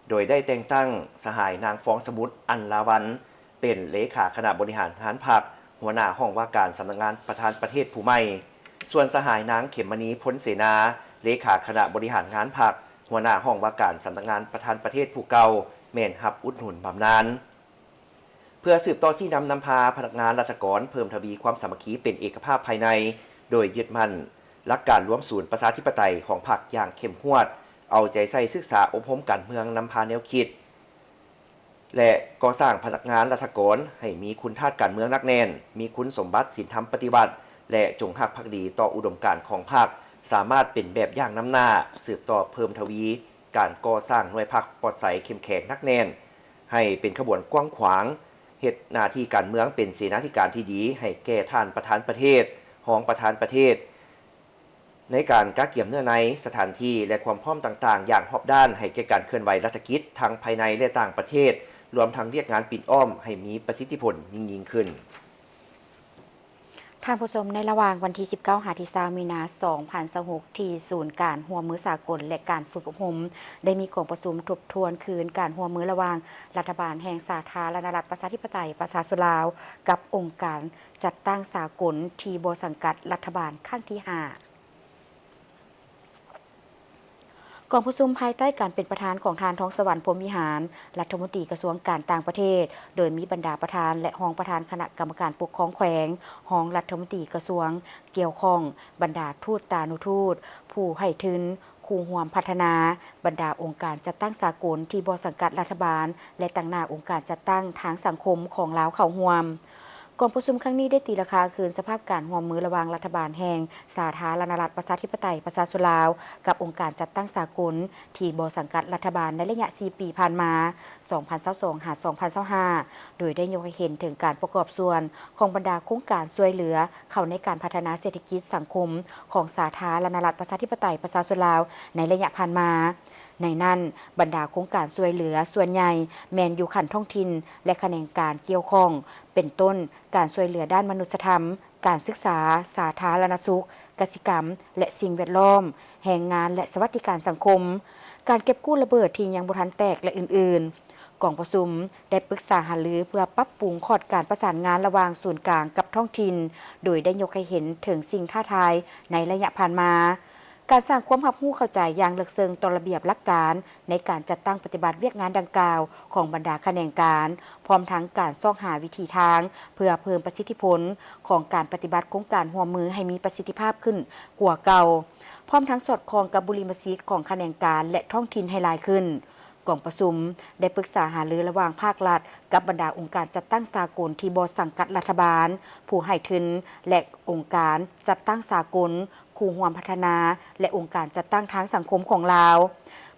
ໂດຍໄດ້ແຕ່ງຕັ້ງສະຫາຍນາງ ຟອງສະໝຸດ ອັນລາວັນ ເປັນເລຂາຄະນະບໍລິຫານງານພັກ, ຫົວໜ້າຫ້ອງວ່າການສຳນັກງານປະທານປະເທດຜູ້ໃໝ່. ສ່ວນສະຫາຍນາງ ເຂັມມະນີ ພົນເສນາ ເລຂາຄະນະບໍລິຫານງານພັກ, ຫົວໜ້າຫ້ອງວ່າການສຳນັກງານປະທານປະເທດຜູ້ເກົ່າ ແມ່ນຮັບອຸດໜູນບຳນານ. ເພື່ອສືບຕໍ່ຊີ້ນຳນຳພາພະນັກງານລັດຖະກອນເພີ່ມທະວີຄວາມສາມັກຄີເປັນເອກະພາບພາຍໃນ, ໂດຍຍຶດໝັ້ນຫຼັກການລວມສູນປະຊາທິປະໄຕຂອງພັກຢ່າງເຂັ້ມງວດ, ເອົາໃຈໃສ່ສຶກສາອົບຮົມການເມືອງນຳພາແນວຄິດ ແລະ ກໍ່ສ້າງພະນັກງານລັດຖະກອນໃຫ້ມີຄຸນທາດການເມືອງໜັກແໜ້ນ, ມີຄຸນສົມບັດສິນທຳປະຕິວັດ ແລະ ຈົງຮັກພັກດີຕໍ່ອຸດົມການຂອງພັກ, ສາມາດເປັນແບບຢ່າງນຳໜ້າ, ສືບຕໍ່ເພີ່ມທະວີການກໍ່ສ້າງໜ່ວຍພັກປອດໃສເຂັ້ມແຂງໜັກແໜ້ນ, ໃຫ້ເປັນຂະບວນກວ້າງຂວາງ, ເຮັດໜ້າທີ່ການເມືອງເປັນເສນາທິການທີ່ດີໃຫ້ແກ່ທ່ານປະທານປະເທດ, ຮອງປະທານປະເທດ, ໃນການກະກຽມເນື້ອໃນ, ສະຖານທີ່ ແລະ ຄວາມພ້ອມຕ່າງໆຢ່າງຮອບດ້ານໃຫ້ແກ່ການເຄື່ອນໄຫວລັດຖະກິດທັງພາຍໃນ ແລະ ຕ່າງປະເທດ, ລວມທັງວຽກງານປິ່ນອ້ອມໃຫ້ມີປະສິດທິຜົນຍິ່ງໆຂຶ້ນ. ທ່ານຜູ້ຊົມ, ໃນລະຫວ່າງວັນທີສິບເກົ້າຫາທີຊາວມີນາສອງພັນຊາວຫົກ ທີ່ສູນການຮ່ວມມືສາກົນ ແລະ ການຝຶກອົບຮົມ ໄດ້ມີກອງປະຊຸມທົບທວນຄືນການຮ່ວມມືລະຫວ່າງລັດຖະບານແຫ່ງສາທາລະນະລັດປະຊາທິປະໄຕປະຊາຊົນລາວ ກັບອົງການຈັດຕັ້ງສາກົນທີ່ບໍ່ສັງກັດລັດຖະບານຄັ້ງທີຫ້າ. ກອງປະຊຸມພາຍໃຕ້ການເປັນປະທານຂອງທ່ານ ທອງສະຫວັນ ພົມວິຫານ ລັດຖະມົນຕີກະຊວງການຕ່າງປະເທດ, ໂດຍມີບັນດາປະທານ ແລະ ຮອງປະທານຄະນະກຳມະການປົກຄອງແຂວງ, ຮອງລັດຖະມົນຕີກະຊວງກ່ຽວຂ້ອງ, ບັນດາທູດຕານຸທູດ, ຜູ້ໃຫ້ທຶນ, ຄູ່ຮ່ວມພັດທະນາ, ບັນດາອົງການຈັດຕັ້ງສາກົນທີ່ບໍ່ສັງກັດລັດຖະບານ ແລະ ຕາງໜ້າອົງການຈັດຕັ້ງທາງສັງຄົມຂອງລາວເຂົ້າຮ່ວມ. ກອງປະຊຸມຄັ້ງນີ້ໄດ້ຕີລາຄາຄືນສະພາບການຮ່ວມມືລະຫວ່າງລັດຖະບານແຫ່ງສາທາລະນະລັດປະຊາທິປະໄຕປະຊາຊົນລາວ ກັບອົງການຈັດຕັ້ງສາກົນທີ່ບໍ່ສັງກັດລັດຖະບານໃນໄລຍະສີ່ປີຜ່ານມາ, ສອງພັນຊາວສອງ ຫາ ສອງພັນຊາວຫ້າ ໂດຍໄດ້ຍົກໃຫ້ເຫັນເຖິງການປະກອບສ່ວນຂອງບັນດາໂຄງການຊ່ວຍເຫຼືອເຂົ້າໃນການພັດທະນາເສດຖະກິດສັງຄົມຂອງສາທາລະນະລັດປະຊາທິປະໄຕປະຊາຊົນລາວໃນໄລຍະຜ່ານມາ. ໃນນັ້ນ, ບັນດາໂຄງການຊ່ວຍເຫຼືອສ່ວນໃຫຍ່ແມ່ນຢູ່ຂັ້ນທ້ອງຖິ່ນ ແລະ ຂະແໜງການກ່ຽວຂ້ອງ, ເປັນຕົ້ນ ການຊ່ວຍເຫຼືອດ້ານມະນຸດສະທຳ, ການສຶກສາ, ສາທາລະນະສຸກ, ກະສິກຳ ແລະ ສິ່ງແວດລ້ອມ, ແຮງງານ ແລະ ສະຫວັດດີການສັງຄົມ, ການເກັບກູ້ລະເບີດທີ່ຍັງບໍ່ທັນແຕກ ແລະ ອື່ນໆ. ກອງປະຊຸມໄດ້ປຶກສາຫາລືເພື່ອປັບປຸງຂອດການປະສານງານລະຫວ່າງສູນກາງກັບທ້ອງຖິ່ນ, ໂດຍໄດ້ຍົກໃຫ້ເຫັນເຖິງສິ່ງທ້າທາຍໃນໄລຍະຜ່ານມາ, ການສ້າງຄວາມຮັບຮູ້ເຂົ້າໃຈຢ່າງເລິກເຊິ່ງຕໍ່ລະບຽບຫຼັກການໃນການຈັດຕັ້ງປະຕິບັດວຽກງານດັ່ງກ່າວຂອງບັນດາຂະແໜງການ, ພ້ອມທັງການຊອກຫາວິທີທາງເພື່ອເພີ່ມປະສິດທິຜົນຂອງການປະຕິບັດໂຄງການຮ່ວມມືໃຫ້ມີປະສິດທິພາບຂຶ້ນກວ່າເກົ່າ, ພ້ອມທັງສອດຄ່ອງກັບບຸລິມະສິດຂອງຂະແໜງການ ແລະ ທ້ອງຖິ່ນໃຫ້ຫຼາຍຂຶ້ນ. ກອງປະຊຸມໄດ້ປຶກສາຫາລືລະຫວ່າງພາກລັດກັບບັນດາອົງການຈັດຕັ້ງສາກົນທີ່ບໍ່ສັງກັດລັດຖະບານ, ຜູ້ໃຫ້ທຶນ ແລະ ອົງການຈັດຕັ້ງສາກົນ, ຄູ່ຮ່ວມພັດທະນາ ແລະ ອົງການຈັດຕັ້ງທາງສັງຄົມຂອງລາວ.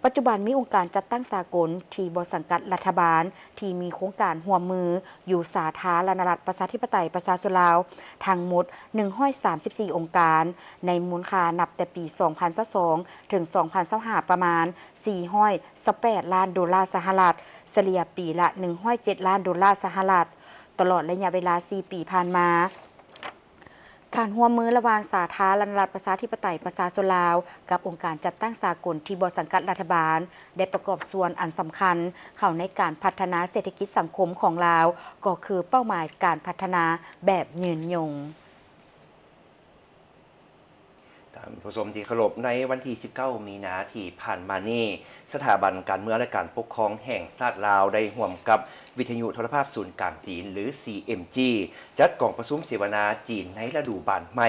ປັດຈຸບັນມີອົງການຈັດຕັ້ງສາກົນທີ່ບໍ່ສັງກັດລັດຖະບານ ທີ່ມີໂຄງການຮ່ວມມືຢູ່ສາທາລະນະລັດປະຊາທິປະໄຕປະຊາຊົນລາວ ທັງໝົດໜຶ່ງຮ້ອຍສາມສິບສີ່ອົງການ, ໃນມູນຄ່ານັບແຕ່ປີສອງພັນຊາວສອງ ເຖິງ ສອງພັນຊາວຫ້າ ປະມານສີ່ຮ້ອຍຊາວແປດລ້ານໂດລາສະຫະລັດ, ສະເລ່ຍປີລະໜຶ່ງຮ້ອຍເຈັດລ້ານໂດລາສະຫະລັດ. ຕະຫຼອດໄລຍະເວລາສີ່ປີຜ່ານມາ, ການຮ່ວມມືລະຫວ່າງສາທາລະນະລັດປະຊາທິປະໄຕປະຊາຊົນລາວ ກັບອົງການຈັດຕັ້ງສາກົນທີ່ບໍ່ສັງກັດລັດຖະບານ ໄດ້ປະກອບສ່ວນອັນສຳຄັນເຂົ້າໃນການພັດທະນາເສດຖະກິດສັງຄົມຂອງລາວ, ກໍຄືເປົ້າໝາຍການພັດທະນາແບບຍືນຍົງ. ທ່ານຜູ້ຊົມທີ່ເຄົາລົບ, ໃນວັນທີສິບເກົ້າມີນາທີ່ຜ່ານມານີ້, ສະຖາບັນການເມືອງ ແລະ ການປົກຄອງແຫ່ງຊາດລາວ ໄດ້ຮ່ວມກັບວິທະຍຸໂທລະພາບສູນກາງຈີນ ຫຼື ຊີເອັມຈີ ຈັດກອງປະຊຸມເສວະນາຈີນໃນລະດູບານໃໝ່,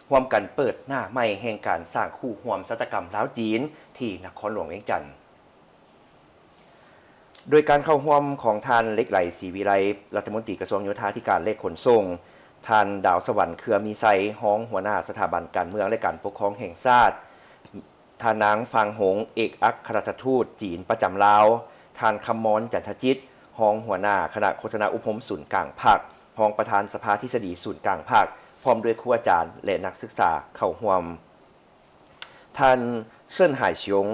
ຮ່ວມກັນເປີດໜ້າໃໝ່ແຫ່ງການສ້າງຄູ່ຮ່ວມຊະຕາກຳລາວ-ຈີນ ທີ່ນະຄອນຫຼວງວຽງຈັນ. ໂດຍການເຂົ້າຮ່ວມຂອງທ່ານ ເຫຼັກໄຫຼ ສີວິໄລ ລັດຖະມົນຕີກະຊວງໂຍທາທິການ ແລະ ຂົນສົ່ງ, ທ່ານ ດາວສະຫວັນ ເຄືອມີໄຊ ຮອງຫົວໜ້າສະຖາບັນການເມືອງ ແລະ ການປົກຄອງແຫ່ງຊາດ, ທ່ານນາງ ຟາງຫົງ ເອກອັກຄະລັດຖະທູດຈີນປະຈຳລາວ, ທ່ານ ຄຳມອນ ຈັນທະຈິດ ຮອງຫົວໜ້າຄະນະໂຄສະນາອົບຮົມສູນກາງພັກ, ຮອງປະທານສະພາທິດສະດີສູນກາງພັກ, ພ້ອມດ້ວຍຄູອາຈານ ແລະ ນັກສຶກສາເຂົ້າຮ່ວມ. ທ່ານ ເຊີນ ຫາຍຊຽງ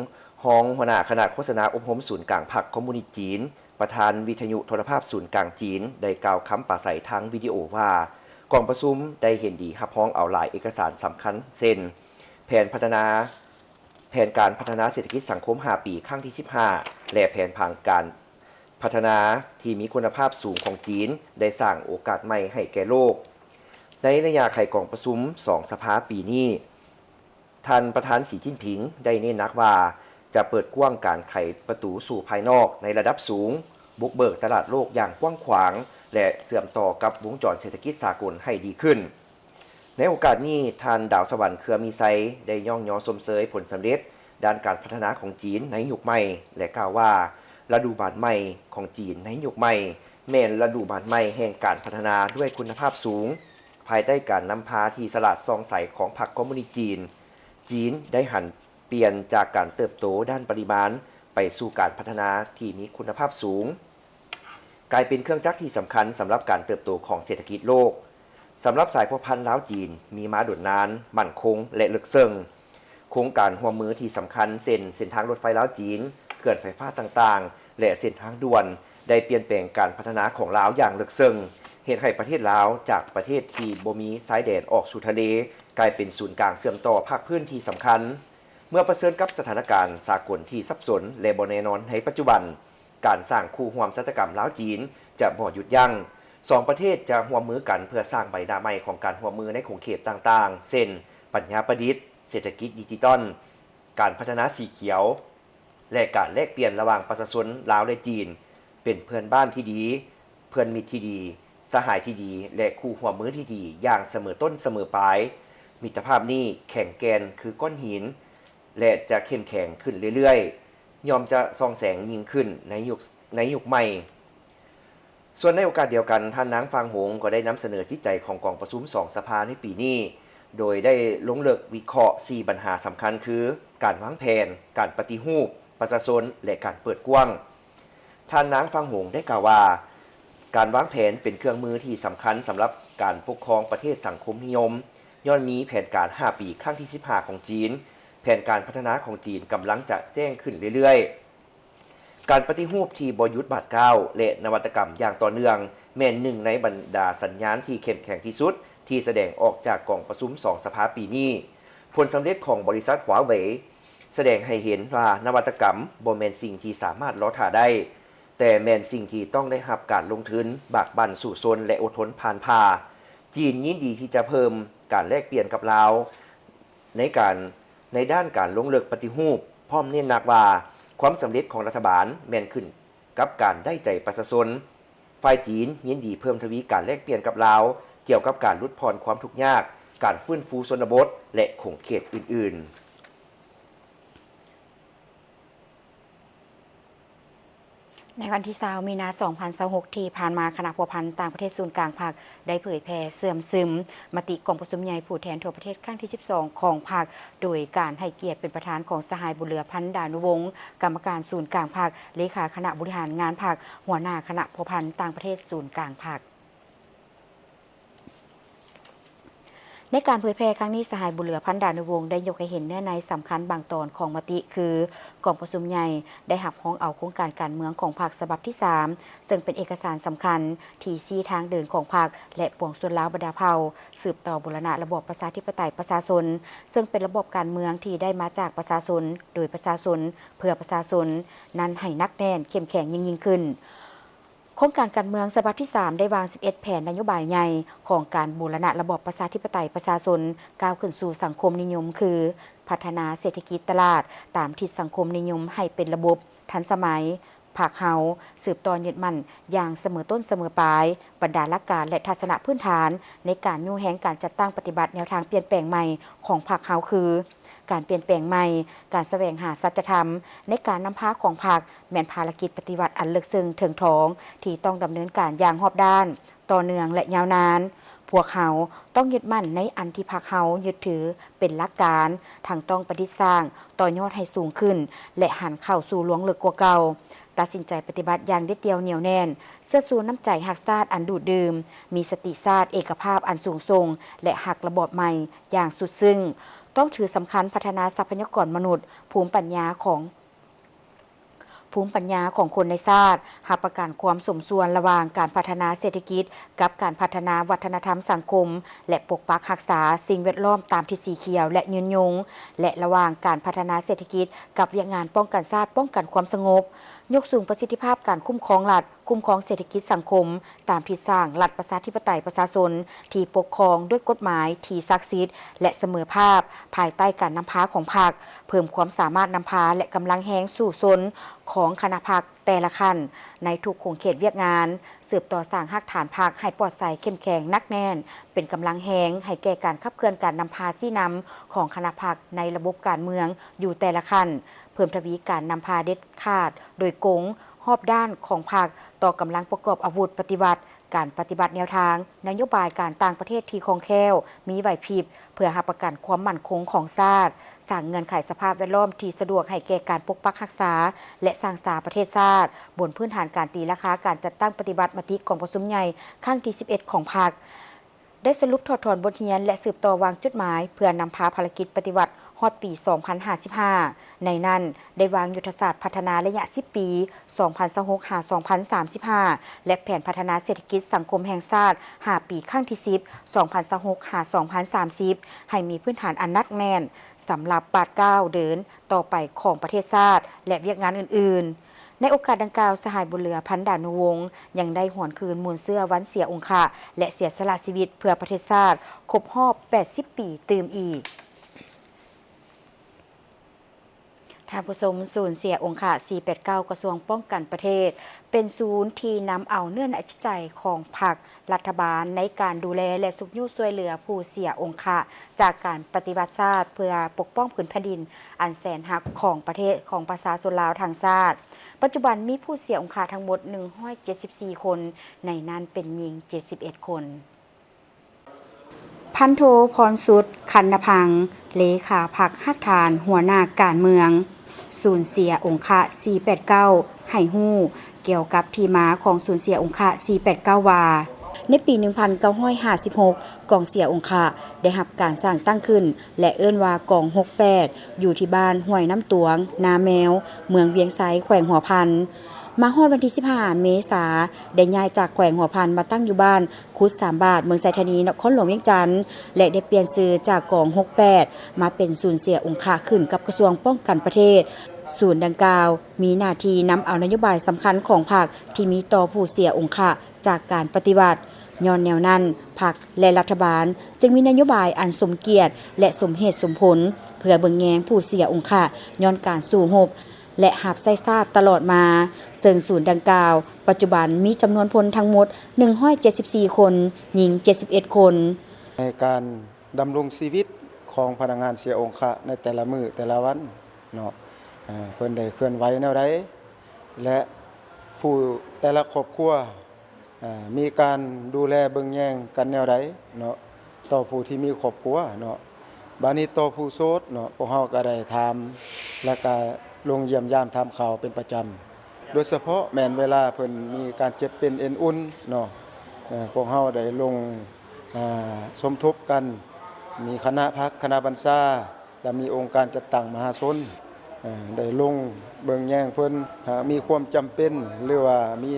ຮອງຫົວໜ້າຄະນະໂຄສະນາອົບຮົມສູນກາງພັກຄອມມູນິດຈີນ, ປະທານວິທະຍຸໂທລະພາບສູນກາງຈີນ ໄດ້ກ່າວຄຳປາໄສທາງວິດີໂອວ່າ, ກອງປະຊຸມໄດ້ເຫັນດີຮັບຮອງເອົາຫຼາຍເອກະສານສຳຄັນ ເຊັ່ນ ແຜນພັດທະນາ ແຜນການພັດທະນາເສດຖະກິດສັງຄົມຫ້າປີ ຄັ້ງທີສິບຫ້າ ແລະ ແຜນຜັງການພັດທະນາທີ່ມີຄຸນນະພາບສູງຂອງຈີນ ໄດ້ສ້າງໂອກາດໃໝ່ໃຫ້ແກ່ໂລກ. ໃນໄລຍະໄຂກອງປະຊຸມສອງສະພາປີນີ້, ທ່ານປະທານ ສີ ຈິ້ນຜິງ ໄດ້ເນັ້ນໜັກວ່າ ຈະເປີດກວ້າງການໄຂປະຕູສູ່ພາຍນອກໃນລະດັບສູງ, ບຸກເບີກຕະຫຼາດໂລກຢ່າງກວ້າງຂວາງ ແລະ ເຊື່ອມຕໍ່ກັບວົງຈອນເສດຖະກິດສາກົນໃຫ້ດີຂຶ້ນ. ໃນໂອກາດນີ້, ທ່ານ ດາວສະຫວັນ ເຄືອມີໄຊ ໄດ້ຍ້ອງຍໍຊົມເຊີຍຜົນສຳເລັດດ້ານການພັດທະນາຂອງຈີນໃນຍຸກໃໝ່ ແລະ ກ່າວວ່າ ລະດູບານໃໝ່ຂອງຈີນໃນຍຸກໃໝ່ ແມ່ນລະດູບານໃໝ່ແຫ່ງການພັດທະນາດ້ວຍຄຸນນະພາບສູງ, ພາຍໃຕ້ການນຳພາທີ່ສະຫຼາດສ່ອງໃສຂອງພັກຄອມມູນິດຈີນ, ຈີນໄດ້ຫັນປ່ຽນຈາກການເຕີບໂຕດ້ານປະລິມານໄປສູ່ການພັດທະນາທີ່ມີຄຸນນະພາບສູງ. ກາຍເປັນເຄື່ອງຈັກທີ່ສຳຄັນສຳລັບການເຕີບໂຕຂອງເສດຖະກິດໂລກ. ສຳລັບສາຍພົວພັນລາວ-ຈີນ ມີມາດົນນານ, ໝັ້ນຄົງ ແລະ ເລິກເຊິ່ງ. ໂຄງການຮ່ວມມືທີ່ສຳຄັນ ເຊັ່ນ ເສັ້ນທາງລົດໄຟລາວ-ຈີນ, ເຂື່ອນໄຟຟ້າຕ່າງໆ ແລະ ເສັ້ນທາງດ່ວນ ໄດ້ປ່ຽນແປງການພັດທະນາຂອງລາວຢ່າງເລິກເຊິ່ງ, ເຮັດໃຫ້ປະເທດລາວຈາກປະເທດທີ່ບໍ່ມີຊາຍແດນອອກສູ່ທະເລ ກາຍເປັນສູນກາງເຊື່ອມຕໍ່ພາກພື້ນທີ່ສຳຄັນ. ເມື່ອປະເຊີນກັບສະຖານະການສາກົນທີ່ສັບສົນ ແລະ ບໍ່ແນ່ນອນໃນປັດຈຸບັນ, ການສ້າງຄູ່ຮ່ວມຊະຕາກຳລາວ-ຈີນຈະບໍ່ຢຸດຢັ້ງ. ສອງປະເທດຈະຮ່ວມມືກັນເພື່ອສ້າງໃບໜ້າໃໝ່ຂອງການຮ່ວມມືໃນຂົງເຂດຕ່າງໆ ເຊັ່ນ ປັນຍາປະດິດ, ເສດຖະກິດດິຈິຕອນ, ການພັດທະນາສີຂຽວ ແລະ ການແລກປ່ຽນລະຫວ່າງປະຊາຊົນລາວ ແລະ ຈີນ ເປັນເພື່ອນບ້ານທີ່ດີ, ເພື່ອນມິດທີ່ດີ, ສະຫາຍທີ່ດີ ແລະ ຄູ່ຮ່ວມມືທີ່ດີຢ່າງສະເໝີຕົ້ນສະເໝີປາຍ. ມິດຕະພາບນີ້ແຂງແກ່ນຄືກ້ອນຫີນ ແລະ ຈະເຂັ້ມແຂງຂຶ້ນເລື້ອຍໆ, ຍ່ອມຈະສ່ອງແສງຍິ່ງຂຶ້ນໃນຍຸກ, ໃນຍຸກໃໝ່. ສ່ວນໃນໂອກາດດຽວກັນ, ທ່ານນາງ ຟາງຫົງ ກໍໄດ້ນຳສະເໜີຈິດໃຈຂອງກອງປະຊຸມສອງສະພາໃນປີນີ້, ໂດຍໄດ້ລົງເລິກວິເຄາະສີ່ບັນຫາສຳຄັນ ຄື ການວາງແຜນ, ການປະຕິຮູບປະຊາຊົນ ແລະ ການເປີດກວ້າງ. ທ່ານນາງ ຟາງຫົງ ໄດ້ກ່າວວ່າ, ການວາງແຜນເປັນເຄື່ອງມືທີ່ສຳຄັນສຳລັບການປົກຄອງປະເທດສັງຄົມນິຍົມ, ຍ້ອນມີແຜນການຫ້າປີຄັ້ງທີສິບຫ້າຂອງຈີນ, ແຜນການພັດທະນາຂອງຈີນກຳລັງຈະແຈ້ງຂຶ້ນເລື້ອຍໆ. ການປະຕິຮູບທີ່ບໍ່ຢຸດບາດກ້າວ ແລະ ນະວັດຕະກຳຢ່າງຕໍ່ເນື່ອງ ແມ່ນໜຶ່ງໃນບັນດາສັນຍານທີ່ເຂັ້ມແຂງທີ່ສຸດທີ່ສະແດງອອກຈາກກອງປະຊຸມສອງສະພາປີນີ້. ຜົນສຳເລັດຂອງບໍລິສັດ Huawei ສະແດງໃຫ້ເຫັນວ່ານະວັດຕະກຳບໍ່ແມ່ນສິ່ງທີ່ສາມາດລໍຖ້າໄດ້, ແຕ່ແມ່ນສິ່ງທີ່ຕ້ອງໄດ້ຮັບການລົງທຶນ, ບາກບັ່ນສູ້ຊົນ ແລະ ອົດທົນຜ່ານຜ່າ. ຈີນຍິນດີທີ່ຈະເພີ່ມການແລກປ່ຽນກັບລາວ ໃນການ, ໃນດ້ານການລົງເລິກປະຕິຮູບ, ພ້ອມເນັ້ນໜັກວ່າຄວາມສຳເລັດຂອງລັດຖະບານແມ່ນຂຶ້ນກັບການໄດ້ໃຈປະຊາຊົນ. ຝ່າຍຈີນຍິນດີເພີ່ມທະວີການແລກປ່ຽນກັບລາວກ່ຽວກັບການຫຼຸດຜ່ອນຄວາມທຸກຍາກ, ການຟື້ນຟູຊົນນະບົດ ແລະ ຂົງເຂດອື່ນໆ. ໃນວັນທີຊາວ ມີນາ ສອງພັນຊາວຫົກ ທີ່ຜ່ານມາ, ຄະນະພົວພັນຕ່າງປະເທດສູນກາງພັກ ໄດ້ເຜີຍແຜ່ເຊື່ອມຊຶມມະຕິກອງປະຊຸມໃຫຍ່ຜູ້ແທນທົ່ວປະເທດຄັ້ງທີສິບສອງຂອງພັກ, ໂດຍການໃຫ້ກຽດເປັນປະທານຂອງສະຫາຍ ບຸນເຫຼືອພັນ ດານຸວົງ, ກຳມະການສູນກາງພັກ, ເລຂາຄະນະບໍລິຫານງານພັກ, ຫົວໜ້າຄະນະພົວພັນຕ່າງປະເທດສູນກາງພັກ. ໃນການເຜີຍແຜ່ຄັ້ງນີ້, ສະຫາຍ ບຸນເຫຼືອພັນ ດານຸວົງ ໄດ້ຍົກໃຫ້ເຫັນເນື້ອໃນສຳຄັນບາງຕອນຂອງມະຕິ ຄື ກອງປະຊຸມໃຫຍ່ໄດ້ຮັບຮອງເອົາໂຄງການການເມືອງຂອງພັກສະບັບທີສາມ ເຊິ່ງເປັນເອກະສານສຳຄັນທີ່ຊີ້ທາງເດີນຂອງພັກ ແລະ ປວງຊົນລາວບັນດາເຜົ່າ ສືບຕໍ່ບູລະນະລະບອບປະຊາທິປະໄຕປະຊາຊົນ, ເຊິ່ງເປັນລະບອບການເມືອງທີ່ໄດ້ມາຈາກປະຊາຊົນ, ໂດຍປະຊາຊົນ, ເພື່ອປະຊາຊົນ ນັ້ນໃຫ້ໜັກແໜ້ນ, ເຂັ້ມແຂງຍິ່ງໆຂຶ້ນ. ໂຄງການການເມືອງສະບັບທີສາມ ໄດ້ວາງສິບເອັດແຜນນະໂຍບາຍໃຫຍ່ຂອງການບູລະນະລະບອບປະຊາທິປະໄຕປະຊາຊົນ ກ້າວຂຶ້ນສູ່ສັງຄົມນິຍົມ ຄື ພັດທະນາເສດຖະກິດຕະຫຼາດຕາມທິດສັງຄົມນິຍົມໃຫ້ເປັນລະບົບທັນສະໄໝ. ພັກເຮົາສືບຕໍ່ຍຶດໝັ້ນຢ່າງສະເໝີຕົ້ນສະເໝີປາຍ ບັນດາຫຼັກການ ແລະ ທັດສະນະພື້ນຖານໃນການຍູ້ແຮງການຈັດຕັ້ງປະຕິບັດແນວທາງປ່ຽນແປງໃໝ່ຂອງພັກເຮົາ ຄື ການປ່ຽນແປງໃໝ່, ການສະແຫວງຫາສັດຈະທຳໃນການນຳພາຂອງພັກ ແມ່ນພາລະກິດປະຕິວັດອັນເລິກເຊິ່ງເຖິງຖອງ ທີ່ຕ້ອງດຳເນີນການຢ່າງຮອບດ້ານ, ຕໍ່ເນື່ອງ ແລະ ຍາວນານ. ພວກເຮົາຕ້ອງຍຶດໝັ້ນໃນອັນທີ່ພັກເຮົາຍຶດຖືເປັນຫຼັກການ, ທັງຕ້ອງປະດິດສ້າງ, ຕໍ່ຍອດໃຫ້ສູງຂຶ້ນ ແລະ ຫັນເຂົ້າສູ່ລວງເລິກກວ່າເກົ່າ. ຕັດສິນໃຈປະຕິບັດຢ່າງເດັດດ່ຽວໜຽວແໜ້ນ, ເຊື່ອຊູ້ນ້ຳໃຈຮັກຊາດອັນດູດດື່ມ, ມີສະຕິຊາດເອກະພາບອັນສູງສົ່ງ ແລະ ຮັກລະບອບໃໝ່ຢ່າງສຸດຊຶ້ງ. ຕ້ອງຖືສຳຄັນພັດທະນາຊັບພະຍາກອນມະນຸດ, ພູມປັນຍາຂອງ, ພູມປັນຍາຂອງຄົນໃນຊາດ, ຮັບປະກັນຄວາມສົມສ່ວນລະຫວ່າງການພັດທະນາເສດຖະກິດ ກັບການພັດທະນາວັດທະນະທຳສັງຄົມ ແລະ ປົກປັກຮັກສາສິ່ງແວດລ້ອມຕາມທິດສີຂຽວ ແລະ ຍືນຍົງ ແລະ ລະຫວ່າງການພັດທະນາເສດຖະກິດກັບວຽກງານປ້ອງກັນຊາດ, ປ້ອງກັນຄວາມສະຫງົບ. ຍົກສູງປະສິດທິພາບການຄຸ້ມຄອງລັດ, ຄຸ້ມຄອງເສດຖະກິດສັງຄົມ ຕາມທິດສ້າງລັດປະຊາທິປະໄຕປະຊາຊົນທີ່ປົກຄອງດ້ວຍກົດໝາຍທີ່ສັກສິດ ແລະ ສະເໝີພາບ ພາຍໃຕ້ການນຳພາຂອງພັກ, ເພີ່ມຄວາມສາມາດນຳພາ ແລະ ກຳລັງແຮງສູ້ຊົນຂອງຄະນະພັກແຕ່ລະຂັ້ນ ໃນທຸກຂົງເຂດວຽກງານ, ສືບຕໍ່ສ້າງຮາກຖານພັກໃຫ້ປອດໃສ, ເຂັ້ມແຂງ, ໜັກແໜ້ນ, ເປັນກຳລັງແຮງໃຫ້ແກ່ການຂັບເຄື່ອນການນຳພາຊີ້ນຳຂອງຄະນະພັກໃນລະບົບການເມືອງຢູ່ແຕ່ລະຂັ້ນ, ເພີ່ມທະວີການນຳພາເດັດຂາດ, ໂດຍກົງ, ຮອບດ້ານຂອງພັກຕໍ່ກຳລັງປະກອບອາວຸດປະຕິວັດ, ການປະຕິບັດແນວທາງນະໂຍບາຍການຕ່າງປະເທດທີ່ຄ່ອງແຄ້ວ, ມີໄຫວພິບ ເພື່ອຮັບປະກັນຄວາມໝັ້ນຄົງຂອງຊາດ, ສ້າງເງື່ອນໄຂສະພາບແວດລ້ອມທີ່ສະດວກໃຫ້ແກ່ການປົກປັກຮັກສາ ແລະ ສ້າງສາປະເທດຊາດ, ບົນພື້ນຖານການຕີລາຄາການຈັດຕັ້ງປະຕິບັດມະຕິກອງປະຊຸມໃຫຍ່ຄັ້ງທີສິບເອັດຂອງພັກ. ໄດ້ສະຫຼຸບຖອດຖອນບົດຮຽນ ແລະ ສືບຕໍ່ວາງຈຸດໝາຍ ເພື່ອນຳພາພາລະກິດປະຕິວັດຮອດປີສອງພັນຫ້າສິບຫ້າ. ໃນນັ້ນ ໄດ້ວາງຍຸດທະສາດພັດທະນາໄລຍະສິບປີ ສອງພັນຊາວຫົກ ຫາ ສອງພັນສາມສິບຫ້າ ແລະ ແຜນພັດທະນາເສດຖະກິດສັງຄົມແຫ່ງຊາດຫ້າປີ ຄັ້ງທີສິບ ສອງພັນຊາວຫົກ ຫາ ສອງພັນສາມສິບ ໃຫ້ມີພື້ນຖານອັນໜັກແໜ້ນ ສຳລັບບາດກ້າວເດີນຕໍ່ໄປຂອງປະເທດຊາດ ແລະ ວຽກງານອື່ນໆ. ໃນໂອກາດດັ່ງກ່າວ, ສະຫາຍບຸນເຫຼືອ ພັນດານຸວົງ ຍັງໄດ້ຫວນຄືນມູນເຊື້ອວັນເສຍອົງຄະ ແລະ ເສຍສະຫຼະຊີວິດເພື່ອປະເທດຊາດ ຄົບຮອບແປດສິບປີຕື່ມອີກ. ທ່ານຜູ້ຊົມ, ສູນເສຍອົງຄະ ສີ່ແປດເກົ້າ ກະຊວງປ້ອງກັນປະເທດ ເປັນສູນທີ່ນຳເອົາເນື້ອໃນຈິດໃຈຂອງພັກ, ລັດຖະບານ ໃນການດູແລ ແລະ ຊຸກຍູ້ຊ່ວຍເຫຼືອຜູ້ເສຍອົງຄະຈາກການປະຕິວັດຊາດ ເພື່ອປົກປ້ອງພື້ນແຜ່ນດິນອັນແສນຮັກຂອງປະເທດ, ຂອງປະຊາຊົນລາວທັງຊາດ. ປັດຈຸບັນມີຜູ້ເສຍອົງຄະທັງໝົດໜຶ່ງຮ້ອຍເຈັດສິບສີ່ຄົນ, ໃນນັ້ນເປັນຍິງເຈັດສິບເອັດຄົນ. ພັນໂທ ພອນສຸດ ຄັນນະພັງ ເລຂາພັກຮາກຖານຫົວໜ້າການເມືອງ ສູນເສຍອົງຄະ ສີ່ແປດເກົ້າ ໃຫ້ຮູ້ກ່ຽວກັບທີ່ມາຂອງສູນເສຍອົງຄະ ສີ່ແປດເກົ້າ ວ່າ, ໃນປີໜຶ່ງພັນເກົ້າຮ້ອຍຫ້າສິບຫົກ ກອງເສຍອົງຄະໄດ້ຮັບການສ້າງຕັ້ງຂຶ້ນ ແລະ ເອີ້ນວ່າກອງ ຫົກແປດ ຢູ່ທີ່ບ້ານຫ້ວຍນ້ຳຕວງ, ນາແມວ, ເມືອງວຽງໄຊ, ແຂວງຫົວພັນ. ມາຮອດວັນທີສິບຫ້າ ເມສາ ໄດ້ຍ້າຍຈາກແຂວງຫົວພັນມາຕັ້ງຢູ່ບ້ານ ຄຸດສາມບາດ ເມືອງໄຊທານີ ນະຄອນຫຼວງວຽງຈັນ ແລະ ໄດ້ປ່ຽນຊື່ຈາກກອງ ຫົກແປດ ມາເປັນສູນເສຍອົງຄະຂຶ້ນກັບກະຊວງປ້ອງກັນປະເທດ. ສູນດັ່ງກ່າວມີໜ້າທີ່ນຳເອົານະໂຍບາຍສຳຄັນຂອງພັກທີ່ມີຕໍ່ຜູ້ເສຍອົງຄະຈາກການປະຕິວັດ. ຍ້ອນແນວນັ້ນ, ພັກ ແລະ ລັດຖະບານຈຶ່ງມີນະໂຍບາຍອັນສົມກຽດ ແລະ ສົມເຫດສົມຜົນ ເພື່ອເບິ່ງແຍງຜູ້ເສຍອົງຄະຍ້ອນການສູ້ຮົບ ແລະ ຮັບໃຊ້ຊາດຕະຫຼອດມາ, ເຊິ່ງສູນດັ່ງກ່າວ ປັດຈຸບັນມີຈຳນວນພົນທັງໝົດໜຶ່ງຮ້ອຍເຈັດສິບສີ່ຄົນ, ຍິງເຈັດສິບເອັດຄົນ. ໃນການດຳລົງຊີວິດຂອງພະນັກງານເສຍອົງຄະໃນແຕ່ລະມື້ແຕ່ລະວັນເນາະ, ເພິ່ນໄດ້ເຄື່ອນໄຫວແນວໃດ ແລະ ຜູ້ແຕ່ລະຄອບຄົວ ອ່າ ມີການດູແລເບິ່ງແຍງກັນແນວໃດເນາະ ຕໍ່ຜູ້ທີ່ມີຄອບຄົວເນາະ. ບາດນີ້ຕໍ່ຜູ້ໂສດເນາະ ພວກເຮົາກໍໄດ້ຖາມ ແລະ ກະລົງຢ້ຽມຢາມຖາມຂ່າວເປັນປະຈຳ, ໂດຍສະເພາະແມ່ນເວລາເພິ່ນມີການເຈັບເປັນເອັນອຸ່ນເນາະ, ເອີ ພວກເຮົາໄດ້ລົງ ອ່າ ສົມທົບກັນ, ມີຄະນະພັກ, ຄະນະບັນຊາ ແລະ ມີອົງການຈັດຕັ້ງມະຫາຊົນ ເອີ ໄດ້ລົງເບິ່ງແຍງເພິ່ນ, ຫາກມີຄວາມຈຳເປັນ ຫຼືວ່າມີ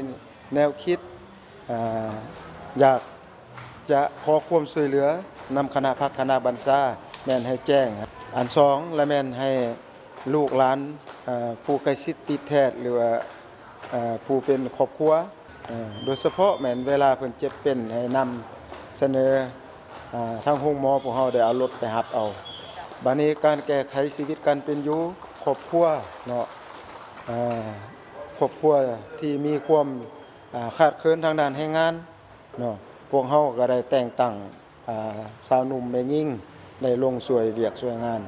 ແນວຄິດ ອ່າ ຢາກຈະຂໍຄວາມຊ່ວຍເຫຼືອນຳຄະນະພັກຄະນະບັນຊາ ແມ່ນໃຫ້ແຈ້ງ. ອັນສອງລະແມ່ນໃຫ້ລູກຫຼານ ເອີ ຜູ້ໃກ້ຊິດຕິດແທດ ຫຼືວ່າ ເອີ ຜູ້ເປັນຄອບຄົວ ເອີ ໂດຍສະເພາະແມ່ນເວລາເພິ່ນເຈັບເປັນ ໃຫ້ນຳສະເໜີ ອາ ທາງໂຮງໝໍ ພວກເຮົາໄດ້ເອົາລົດໄປຮັບເອົາ. ບາດນີ້ການແກ້ໄຂຊີວິດການເປັນຢູ່ຄອບຄົວເນາະ, ອາ ຄອບຄົວທີ່ມີຄວາມ ອາ ຂາດເຂີນທາງດ້ານແຮງງານເນາະ, ພວກເຮົາກໍໄດ້ແຕ່ງຕັ້ງ ອາ ຊາວໜຸ່ມແມ່ຍິງໄດ້ລົງຊ່ວຍວຽກຊ່ວຍງານ,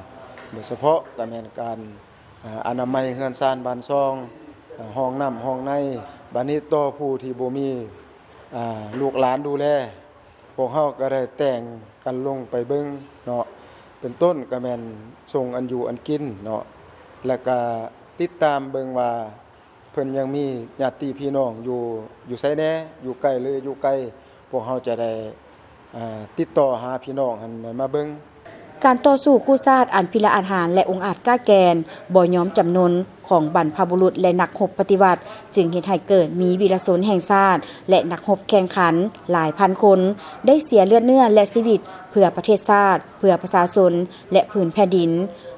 ໂດຍສະເພາະກໍແມ່ນການ ອາ ອະນາໄມເຮືອນຊານບ້ານຊ່ອງ, ອາ ຫ້ອງນ້ຳຫ້ອງໃນ. ບາດນີ້ຕໍ່ຜູ້ທີ່ບໍ່ມີ ອາ ລູກຫຼານດູແລ, ພວກເຮົາກໍໄດ້ແຕ່ງກັນລົງໄປເບິ່ງເນາະ, ເປັນຕົ້ນກໍແມ່ນສົ່ງອັນຢູ່ອັນກິນເນາະ, ແລ້ວກໍຕິດຕາມເບິ່ງວ່າ ເພິ່ນຍັງມີຍາດຕິພີ່ນ້ອງຢູ່ ຢູ່ໃສແດ່, ຢູ່ໃກ້ ຫຼື ຢູ່ໄກ, ພວກເຮົາຈະໄດ້ ເອີ ຕິດຕໍ່ຫາພີ່ນ້ອງຫັ້ນມາເບິ່ງ. ການຕໍ່ສູ້ກູ້ຊາດອັນພິລະອາດຫານ ແລະ ອົງອາດກ້າແກ່ນ ບໍ່ຍອມຈຳນົນຂອງບັນພະບຸລຸດ ແລະ ນັກຮົບປະຕິວັດ ຈຶ່ງເຮັດໃຫ້ເກີດມີວີລະຊົນແຫ່ງຊາດ ແລະ ນັກຮົບແຂ່ງຂັນຫຼາຍພັນຄົນ ໄດ້ເສຍເລືອດເນື້ອ ແລະ ຊີວິດ ເພື່ອປະເທດຊາດ, ເພື່ອປະຊາຊົນ ແລະ ພື້ນແຜ່ນດິນ.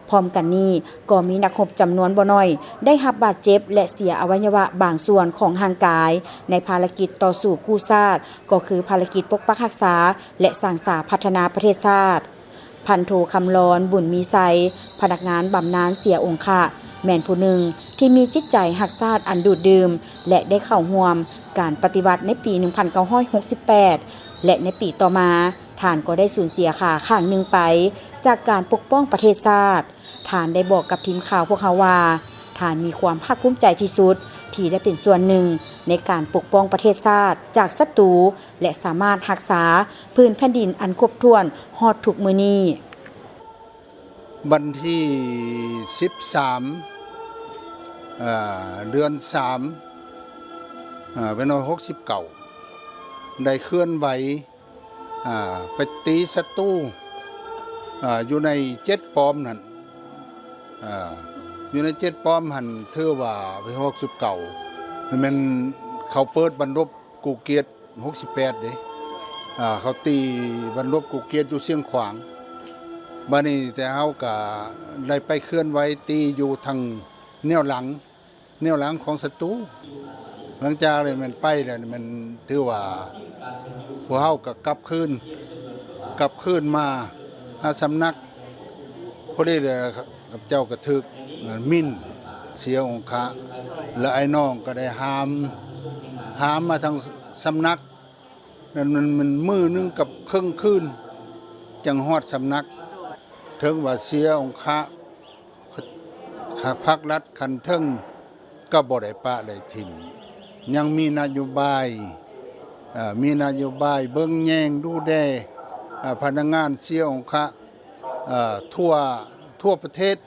ພ້ອມກັນນີ້, ກໍມີນັກຮົບຈຳນວນບໍ່ໜ້ອຍ ໄດ້ຮັບບາດເຈັບ ແລະ ເສຍອະໄວຍະວະບາງສ່ວນຂອງຮ່າງກາຍ ໃນພາລະກິດຕໍ່ສູ້ກູ້ຊາດ, ກໍຄືພາລະກິດປົກປັກຮັກສາ ແລະ ສ້າງສາພັດທະນາປະເທດຊາດ. ພັນໂທ ຄຳລອນ ບຸນມີໄຊ, ພະນັກງານບຳນານເສຍອົງຄະ, ແມ່ນຜູ້ໜຶ່ງທີ່ມີຈິດໃຈຮັກຊາດອັນດູດດື່ມ ແລະ ໄດ້ເຂົ້າຮ່ວມການປະຕິວັດໃນປີໜຶ່ງພັນເກົ້າຮ້ອຍຫົກສິບແປດ ແລະ ໃນປີຕໍ່ມາ, ທ່ານກໍໄດ້ສູນເສຍຂາຂ້າງໜຶ່ງໄປ ຈາກການປົກປ້ອງປະເທດຊາດ. ທ່ານໄດ້ບອກກັບທີມຂ່າວພວກເຮົາວ່າ, ທ່ານມີຄວາມພາກພູມໃຈທີ່ສຸດ ທີ່ໄດ້ເປັນສ່ວນໜຶ່ງໃນການປົກປ້ອງປະເທດຊາດຈາກສັດຕູ ແລະ ສາມາດຮັກສາພື້ນແຜ່ນດິນອັນຄົບຖ້ວນຮອດທຸກມື້ນີ້. ວັນທີສິບສາມ ເອີ ເດືອນສາມ ເອີ ປີໜຶ່ງພັນເກົ້າຮ້ອຍຫົກສິບເກົ້າ ໄດ້ເຄື່ອນໄຫວ ອ່າ ໄປຕີສັດຕູ ອ່າ ຢູ່ໃນເຈັດປ້ອມຫັ້ນ ອ່າ ຢູ່ໃນເຈັດປ້ອມຫັ້ນ ຖືວ່າປີຫົກສິບເກົ້າ ແມ່ນເຂົາເປີດບັນລົບກູ້ກຽດຫົກສິບແປດເດ້ ອ່າ ເຂົາຕີບັນລົບກູ້ກຽດຢູ່ຊຽງຂວາງ. ບາດນີ້ແຕ່ເຮົາກະໄດ້ໄປເຄື່ອນໄຫວຕີຢູ່ທາງແນວຫຼັງ ແນວຫຼັງຂອງສັດຕູ. ຫຼັງຈາກນັ້ນແມ່ນໄປແລ້ວ ແມ່ນຖືວ່າພວກເຮົາກໍກັບຄືນ ກັບຄືນມາຫາສຳນັກ. ພໍດີແລ້ວຂ້າພະເຈົ້າກໍຖືກໝິ່ນເສຍອົງຄະ ແລະໄອ້ນ້ອງກໍໄດ້ຫາມ ຫາມມາທາງສຳນັກ. ນັ້ນມັນ ມັນມື້ໜຶ່ງກັບເຄິ່ງຄືນ ຈັ່ງຮອດສຳນັກ. ເຖິງວ່າເສຍອົງຄະ ພັກລັດຂັ້ນເທິງກໍບໍ່ໄດ້ປະໄດ້ຖິ້ມ ຍັງມີນະໂຍບາຍ ເອີ ມີນະໂຍບາຍເບິ່ງແຍງດູແລ ເອີ ພະນັກງານເສຍອົງຄະ ເອີ ທົ່ວ ທົ່ວປະເທດ.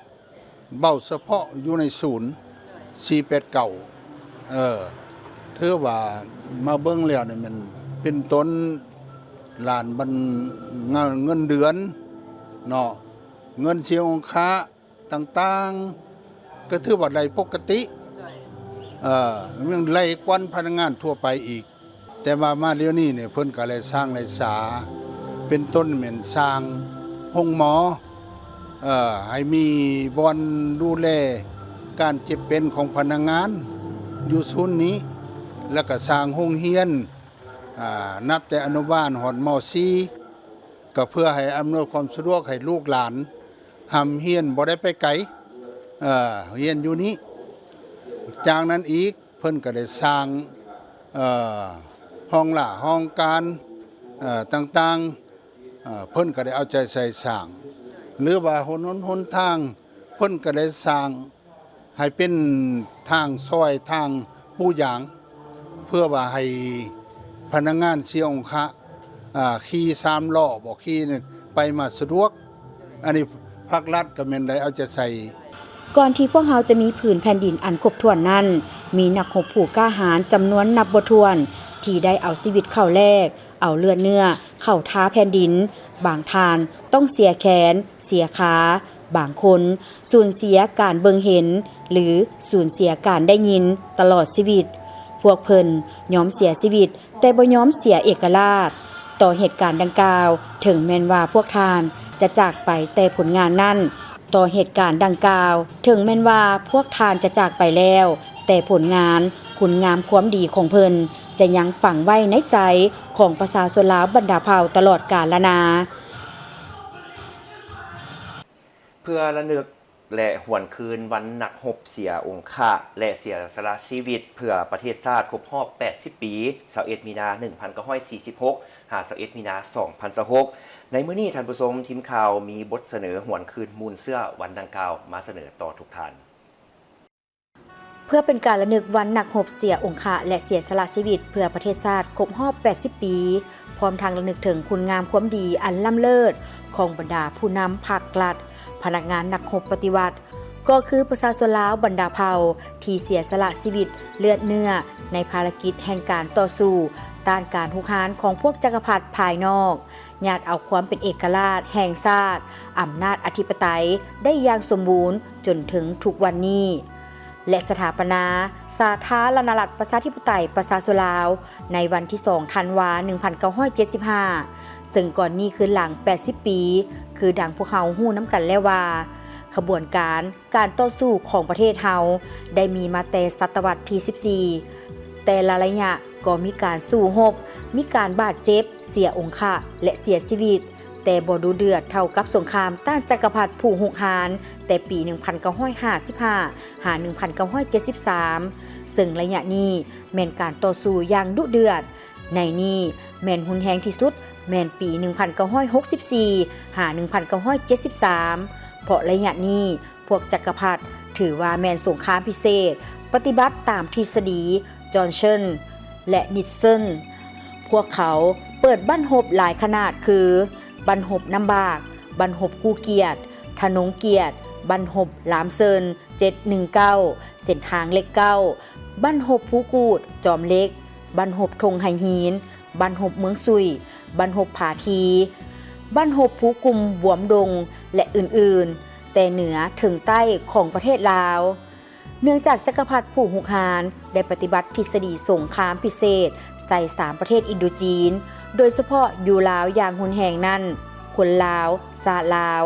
ເວົ້າສະເພາະຢູ່ໃນສູນສີ່ແປດເກົ້າ ເອີ ຖືວ່າມາເບິ່ງແລ້ວນີ້ແມ່ນເປັນຕົ້ນລ້ານບັນ ເງິນເດືອນເນາະ ເງິນເສຍອົງຄະຕ່າງໆ ກໍຖືວ່າໄດ້ປົກກະຕິ ເອີ ຍັງໄຫຼກວ່າພະນັກງານທົ່ວໄປອີກ. ແຕ່ວ່າມາດຽວນີ້ນີ້ ເພິ່ນກໍໄດ້ສ້າງໄດ້ສາ ເປັນຕົ້ນແມ່ນສ້າງໂຮງໝໍ ເອີ ໃຫ້ມີບ່ອນດູແລການເຈັບເປັນຂອງພະນັກງານຢູ່ສູນນີ້ ແລ້ວກໍສ້າງໂຮງຮຽນ ອາ ນັບແຕ່ອະນຸບານຮອດ ມ.ສີ່ ກໍເພື່ອໃຫ້ອຳນວຍຄວາມສະດວກໃຫ້ລູກຫຼານຮ່ຳຮຽນ ບໍ່ໄດ້ໄປໄກ ເອີ ຮຽນຢູ່ນີ້. ຈາກນັ້ນອີກ ເພິ່ນກໍໄດ້ສ້າງ ເອີ ຫ້ອງລ່າຫ້ອງການ ເອີ ຕ່າງໆ ເອີ ເພິ່ນກໍໄດ້ເອົາໃຈໃສ່ສ້າງ ຫຼືວ່າຖະໜົນຫົນທາງ ເພິ່ນກໍໄດ້ສ້າງໃຫ້ເປັນທາງຊອຍທາງປູຢາງ ເພື່ອວ່າໃຫ້ພະນັກງານເສຍອົງຄະ ອາ ຂີ່ສາມລໍ້ບໍ ຂີ່ໄປມາສະດວກ. ອັນນີ້ພັກລັດກໍແມ່ນໄດ້ເອົາໃຈໃສ່. ກ່ອນທີ່ພວກເຮົາຈະມີຜືນແຜ່ນດິນອັນຄົບຖ້ວນນັ້ນ, ມີນັກຮົບຜູ້ກ້າຫານຈຳນວນນັບບໍ່ຖ້ວນ ທີ່ໄດ້ເອົາຊີວິດເຂົ້າແລກ, ເອົາເລືອດເນື້ອເຂົ້າທາແຜ່ນດິນ, ບາງທ່ານຕ້ອງເສຍແຂນ, ເສຍຂາ, ບາງຄົນສູນເສຍການເບິ່ງເຫັນ ຫຼື ສູນເສຍການໄດ້ຍິນຕະຫຼອດຊີວິດ. ພວກເພິ່ນຍອມເສຍຊີວິດ ແຕ່ບໍ່ຍອມເສຍເອກະລາດ. ຕໍ່ເຫດການດັ່ງກ່າວ, ເຖິງແມ່ນວ່າພວກທ່ານຈະຈາກໄປແຕ່ຜົນງານນັ້ນ, ຕໍ່ເຫດການດັ່ງກ່າວ, ເຖິງແມ່ນວ່າພວກທ່ານຈະຈາກໄປແລ້ວ, ແຕ່ຜົນງານຄຸນງາມຄວາມດີຂອງເພິ່ນຈະຍັງຝັງໄວ້ໃນໃຈຂອງປະຊາຊົນລາວບັນດາເຜົ່າຕະຫຼອດການລະນາ. ເພື່ອລະນຶກ ແລະ ຫວນຄືນວັນນັກຮົບເສຍອົງຄະ ແລະ ເສຍສະຫຼະຊີວິດເພື່ອປະເທດຊາດຄົບຮອບແປດສິບປີ, ຊາວເອັດ ມີນາ ໜຶ່ງພັນເກົ້າຮ້ອຍສີ່ສິບຫົກ ຫາ ຊາວເອັດ ມີນາ ສອງພັນຊາວຫົກ ໃນມື້ນີ້, ທ່ານຜູ້ຊົມ, ທີມຂ່າວມີບົດສະເໜີຫວນຄືນມູນເຊື້ອວັນດັ່ງກ່າວມາສະເໜີຕໍ່ທຸກທ່ານ. ເພື່ອເປັນການລະນຶກວັນນັກຮົບເສຍອົງຄະ ແລະ ເສຍສະຫຼະຊີວິດເພື່ອປະເທດຊາດຄົບຮອບແປດສິບປີ, ພ້ອມທັງລະນຶກເຖິງຄຸນງາມຄວາມດີອັນລ້ຳເລີດຂອງບັນດາຜູ້ນຳພັກລັດ, ພະນັກງານນັກຮົບປະຕິວັດ, ກໍຄືປະຊາຊົນລາວບັນດາເຜົ່າທີ່ເສຍສະຫຼະຊີວິດເລືອດເນື້ອໃນພາລະກິດແຫ່ງການຕໍ່ສູ້ຕ້ານການຮຸກຮານຂອງພວກຈັກກະພັດພາຍນອກ, ຍາດເອົາຄວາມເປັນເອກະລາດແຫ່ງຊາດ, ອຳນາດອະທິປະໄຕໄດ້ຢ່າງສົມບູນຈົນເຖິງທຸກວັນນີ້ ແລະ ສະຖາປະນາສາທາລະນະລັດ ປະຊາທິປະໄຕ ປະຊາຊົນລາວ ໃນວັນທີສອງ ທັນວາ ໜຶ່ງພັນເກົ້າຮ້ອຍເຈັດສິບຫ້າ ເຊິ່ງກ່ອນນີ້ຄືນຫຼັງແປດສິບປີ, ຄືດັ່ງພວກເຮົາຮູ້ນຳກັນແລ້ວວ່າ ຂະບວນການການຕໍ່ສູ້ຂອງປະເທດເຮົາໄດ້ມີມາແຕ່ສະຕະວັດທີສິບສີ່. ແຕ່ລະໄລຍະກໍມີການສູ້ຮົບ, ມີການບາດເຈັບ, ເສຍອົງຄະ ແລະ ເສຍຊີວິດ, ແຕ່ບໍ່ດຸເດືອດເທົ່າກັບສົງຄາມຕ້ານຈັກກະພັດຜູ້ຮຸກຮານແຕ່ປີໜຶ່ງພັນເກົ້າຮ້ອຍຫ້າສິບຫ້າ ຫາ ໜຶ່ງພັນເກົ້າຮ້ອຍເຈັດສິບສາມ ເຊິ່ງໄລຍະນີ້ແມ່ນການຕໍ່ສູ້ຢ່າງດຸເດືອດ. ໃນນີ້ແມ່ນຮຸນແຮງທີ່ສຸດແມ່ນປີໜຶ່ງພັນເກົ້າຮ້ອຍຫົກສິບສີ່ ຫາ ໜຶ່ງພັນເກົ້າຮ້ອຍເຈັດສິບສາມ ເພາະໄລຍະນີ້ພວກຈັກກະພັດຖືວ່າແມ່ນສົງຄາມພິເສດ ປະຕິບັດຕາມທິດສະດີ Johnson ແລະ Nixon. ພວກເຂົາເປີດບັ້ນຮົບຫຼາຍຂະໜາດຄື ບັ້ນຮົບນ້ຳບາກ, ບັ້ນຮົບກູ້ກຽດ, ທະນົງກຽດ, ບັ້ນຮົບລາມເຊີນ ເຈັດໜຶ່ງເກົ້າ, ເສັ້ນທາງເລກເກົ້າ, ບັ້ນຮົບພູກູດ, ຈອມເຫຼັກ, ບັ້ນຮົບທົ່ງໄຫຫີນ, ບັ້ນຮົບເມືອງຊຸຍ, ບັ້ນຮົບຜາທີ, ບັ້ນຮົບພູກຸ່ມບວມດົງ ແລະ ອື່ນໆ ແຕ່ເໜືອເຖິງໃຕ້ຂອງປະເທດລາວ. ເນື່ອງຈາກຈັກກະພັດຜູ້ຮຸກຮານໄດ້ປະຕິບັດທິດສະດີສົງຄາມພິເສດໃສ່ສາມປະເທດອິນໂດຈີນ, ໂດຍສະເພາະຢູ່ລາວຢ່າງຮຸນແຮງນັ້ນ, ຄົນລາວ, ຊາດລາວ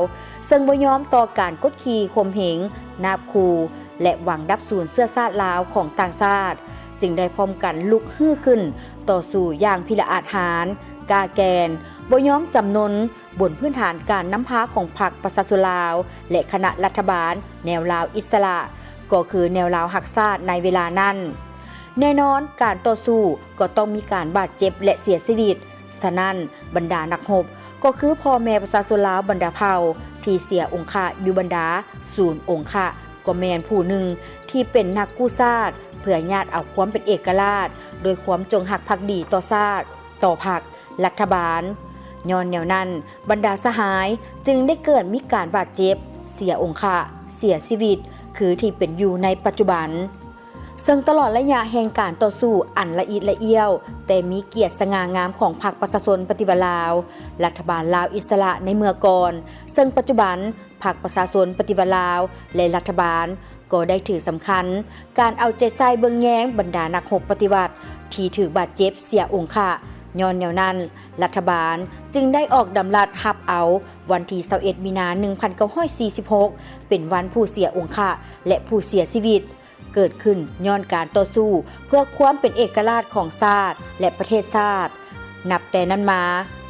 ເຊິ່ງບໍ່ຍອມຕໍ່ການກົດຂີ່ຂົ່ມເຫງ, ນາບຂູ່ ແລະ ຫວັງດັບສູນເຊື້ອຊາດລາວຂອງຕ່າງຊາດ, ຈຶ່ງໄດ້ພ້ອມກັນລຸກຮືຂຶ້ນຕໍ່ສູ້ຢ່າງພິລະອາດຫານ, ກ້າແກ່ນ, ບໍ່ຍອມຈຳນົນ, ບົນພື້ນຖານການນຳພາຂອງພັກປະຊາຊົນລາວ ແລະ ຄະນະລັດຖະບານແນວລາວອິດສະຫຼະ, ກໍຄືແນວລາວຮັກຊາດໃນເວລານັ້ນ. ແນ່ນອນ, ການຕໍ່ສູ້ກໍຕ້ອງມີການບາດເຈັບ ແລະ ເສຍຊີວິດ. ສະນັ້ນ, ບັນດານັກຮົບ ກໍຄືພໍ່ແມ່ປະຊາຊົນລາວບັນດາເຜົ່າທີ່ເສຍອົງຄະຢູ່ບັນດາສູນອົງຄະ ກໍແມ່ນຜູ້ໜຶ່ງທີ່ເປັນນັກກູ້ຊາດ ເພື່ອຍາດເອົາຄວາມເປັນເອກະລາດ ດ້ວຍຄວາມຈົງຮັກພັກດີຕໍ່ຊາດ, ຕໍ່ພັກ, ລັດຖະບານ. ຍ້ອນແນວນັ້ນ, ບັນດາສະຫາຍຈຶ່ງໄດ້ເກີດມີການບາດເຈັບ, ເສຍອົງຄະ, ເສຍຊີວິດ ຄືທີ່ເປັນຢູ່ໃນປັດຈຸບັນ. ເຊິ່ງຕະຫຼອດໄລຍະແຫ່ງການຕໍ່ສູ້ອັນລະອິດລະອ້ຽວ ແຕ່ມີກຽດສະຫງ່າງາມຂອງພັກປະຊາຊົນປະຕິວັດລາວ, ລັດຖະບານລາວອິດສະຫຼະໃນເມື່ອກ່ອນ, ເຊິ່ງປັດຈຸບັນ ພັກປະຊາຊົນປະຕິວັດລາວ ແລະ ລັດຖະບານ ກໍໄດ້ຖືສຳຄັນການເອົາໃຈໃສ່ເບິ່ງແຍງບັນດານັກຮົບປະຕິວັດທີ່ຖືກບາດເຈັບເສຍອົງຄະ. ຍ້ອນແນວນັ້ນ, ລັດຖະບານຈຶ່ງໄດ້ອອກດຳລັດຮັບເອົາວັນທີຊາວເອັດ ມີນາ ໜຶ່ງພັນເກົ້າຮ້ອຍສີ່ສິບຫົກ ເປັນວັນຜູ້ເສຍອົງຄະ ແລະ ຜູ້ເສຍຊີວິດ ເກີດຂຶ້ນຍ້ອນການຕໍ່ສູ້ເພື່ອຄວາມເປັນເອກະລາດຂອງຊາດ ແລະ ປະເທດຊາດ. ນັບແຕ່ນັ້ນມາ,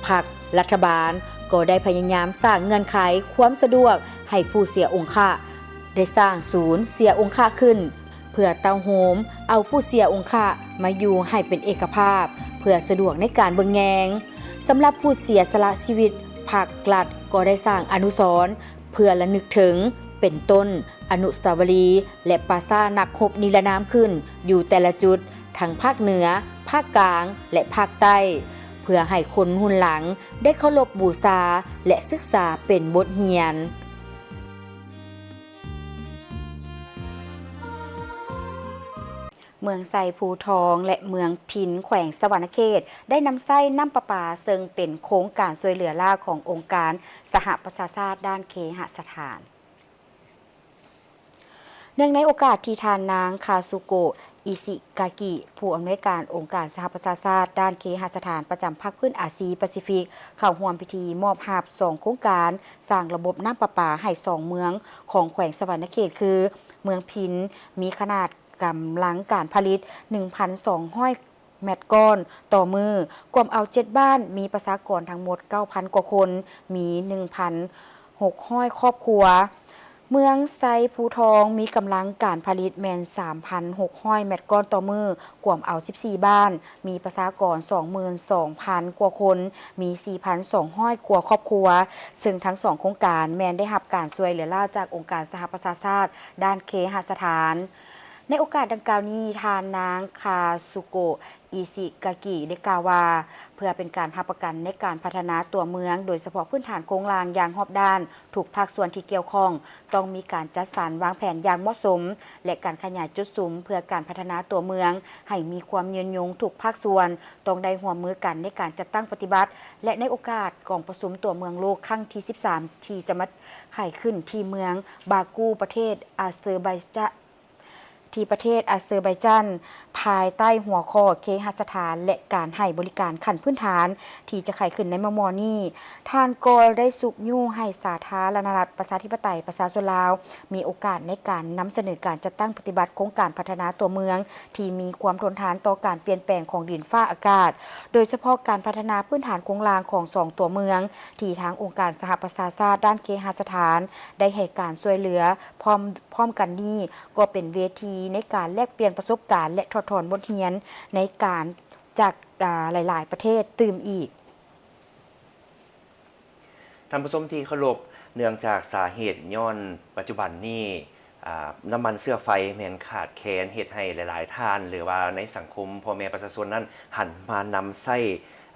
ພັກ, ລັດຖະບານ ກໍໄດ້ພະຍາຍາມສ້າງເງື່ອນໄຂຄວາມສະດວກໃຫ້ຜູ້ເສຍອົງຄະ, ໄດ້ສ້າງສູນເສຍອົງຄະຂຶ້ນ ເພື່ອເຕົ້າໂຮມເອົາຜູ້ເສຍອົງຄະມາຢູ່ໃຫ້ເປັນເອກະພາບ ເພື່ອສະດວກໃນການເບິ່ງແຍງ. ສຳລັບຜູ້ເສຍສະຫຼະຊີວິດ, ພັກ, ລັດ ກໍໄດ້ສ້າງອະນຸສອນເພື່ອລະນຶກເຖິງ ເປັນຕົ້ນ ອະນຸສາວະລີ ແລະ ປາສາດນັກຮົບນິລະນາມຂຶ້ນຢູ່ແຕ່ລະຈຸດ ທັງພາກເໜືອ, ພາກກາງ ແລະ ພາກໃຕ້ ເພື່ອໃຫ້ຄົນຮຸ່ນຫຼັງໄດ້ເຄົາລົບບູຊາ ແລະ ສຶກສາເປັນບົດຮຽນ. ເມືອງໄຊພູທອງ ແລະ ເມືອງພິນ ແຂວງສະຫວັນນະເຂດ ໄດ້ນຳໃຊ້ນ້ຳປະປາ ເຊິ່ງເປັນໂຄງການຊ່ວຍເຫຼືອລ້າຂອງອົງການສະຫະປະຊາຊາດດ້ານເຄຫະສະຖານ. ເນື່ອງໃນໂອກາດທີ່ທ່ານນາງ ຄາຊູໂກະ ອິຊິກາກິ ຜູ້ອຳນວຍການອົງການສະຫະປະຊາຊາດດ້ານເຄຫະສະຖານປະຈຳພາກພື້ນອາຊີປາຊີຟິກ ເຂົ້າຮ່ວມພິທີມອບຮັບສອງໂຄງການສ້າງລະບົບນ້ຳປະປາໃຫ້ສອງເມືອງຂອງແຂວງສະຫວັນນະເຂດ ຄື ເມືອງພິນ ມີຂະໜາດກຳລັງການຜະລິດ ໜຶ່ງພັນສອງຮ້ອຍ ແມັດກ້ອນຕໍ່ມື້, ກວມເອົາເຈັດບ້ານ, ມີປະຊາກອນທັງໝົດເກົ້າພັນກວ່າຄົນ, ມີໜຶ່ງພັນຫົກຮ້ອຍຄອບຄົວ. ເມືອງໄຊພູທອງ ມີກຳລັງການຜະລິດແມ່ນສາມພັນຫົກຮ້ອຍແມັດກ້ອນຕໍ່ມື້, ກວມເອົາສິບສີ່ບ້ານ, ມີປະຊາກອນສອງໝື່ນສອງພັນກວ່າຄົນ, ມີສີ່ພັນສອງຮ້ອຍກວ່າຄອບຄົວ, ເຊິ່ງທັງສອງໂຄງການແມ່ນໄດ້ຮັບການຊ່ວຍເຫຼືອລ້າຈາກອົງການສະຫະປະຊາຊາດດ້ານເຄຫະສະຖານ. ໃນໂອກາດດັ່ງກ່າວນີ້, ທ່ານນາງ ຄາຊູໂກະ ອິຊິກາກິ ໄດ້ກ່າວວ່າ ເພື່ອເປັນການຮັບປະກັນໃນການພັດທະນາຕົວເມືອງ, ໂດຍສະເພາະພື້ນຖານໂຄງລ່າງຢ່າງຮອບດ້ານ, ທຸກພາກສ່ວນທີ່ກ່ຽວຂ້ອງຕ້ອງມີການຈັດສັນວາງແຜນຢ່າງເໝາະສົມ ແລະ ການຂະຫຍາຍຈຸດສຸມເພື່ອການພັດທະນາຕົວເມືອງໃຫ້ມີຄວາມຍືນຍົງ. ທຸກພາກສ່ວນຕ້ອງໄດ້ຮ່ວມມືກັນໃນການຈັດຕັ້ງປະຕິບັດ ແລະ ໃນໂອກາດກອງປະຊຸມຕົວເມືອງໂລກຄັ້ງທີສິບສາມ ທີ່ຈະມາໄຂຂຶ້ນທີ່ເມືອງບາກູ ປະເທດອາເຊີໄບຈະ ທີ່ປະເທດອາເຊີໄບຈານ ພາຍໃຕ້ຫົວຂໍ້ເຄຫະສະຖານ ແລະ ການໃຫ້ບໍລິການຂັ້ນພື້ນຖານ ທີ່ຈະໄຂຂຶ້ນໃນມໍ່ໆນີ້. ທ່ານກໍໄດ້ຊຸກຍູ້ໃຫ້ສາທາລະນະລັດ ປະຊາທິປະໄຕ ປະຊາຊົນລາວ ມີໂອກາດໃນການນຳສະເໜີການຈັດຕັ້ງປະຕິບັດໂຄງການພັດທະນາຕົວເມືອງ ທີ່ມີຄວາມທົນທານຕໍ່ການປ່ຽນແປງຂອງດິນຟ້າອາກາດ, ໂດຍສະເພາະການພັດທະນາພື້ນຖານໂຄງລ່າງຂອງສອງຕົວເມືອງ ທີ່ທາງອົງການສະຫະປະຊາຊາດດ້ານເຄຫະສະຖານ ໄດ້ໃຫ້ການຊ່ວຍເຫຼືອ. ພ້ອມ ພ້ອມກັນນີ້ ກໍເປັນເວທີໃນການແລກປ່ຽນປະສົບການ ແລະ ຖອດຖອນບົດຮຽນໃນການ ຈາກ ອາ ຫຼາຍໆປະເທດຕື່ມອີກ. ທ່ານຜູ້ຊົມທີ່ເຄົາລົບ, ເນື່ອງຈາກສາເຫດຍ້ອນປັດຈຸບັນນີ້ ອ່າ ນ້ຳມັນເຊື້ອໄຟແມ່ນຂາດແຄນ ເຮັດໃຫ້ຫຼາຍໆທ່ານ ຫຼືວ່າໃນສັງຄົມພໍ່ແມ່ປະຊາຊົນນັ້ນ ຫັນມານຳໃຊ້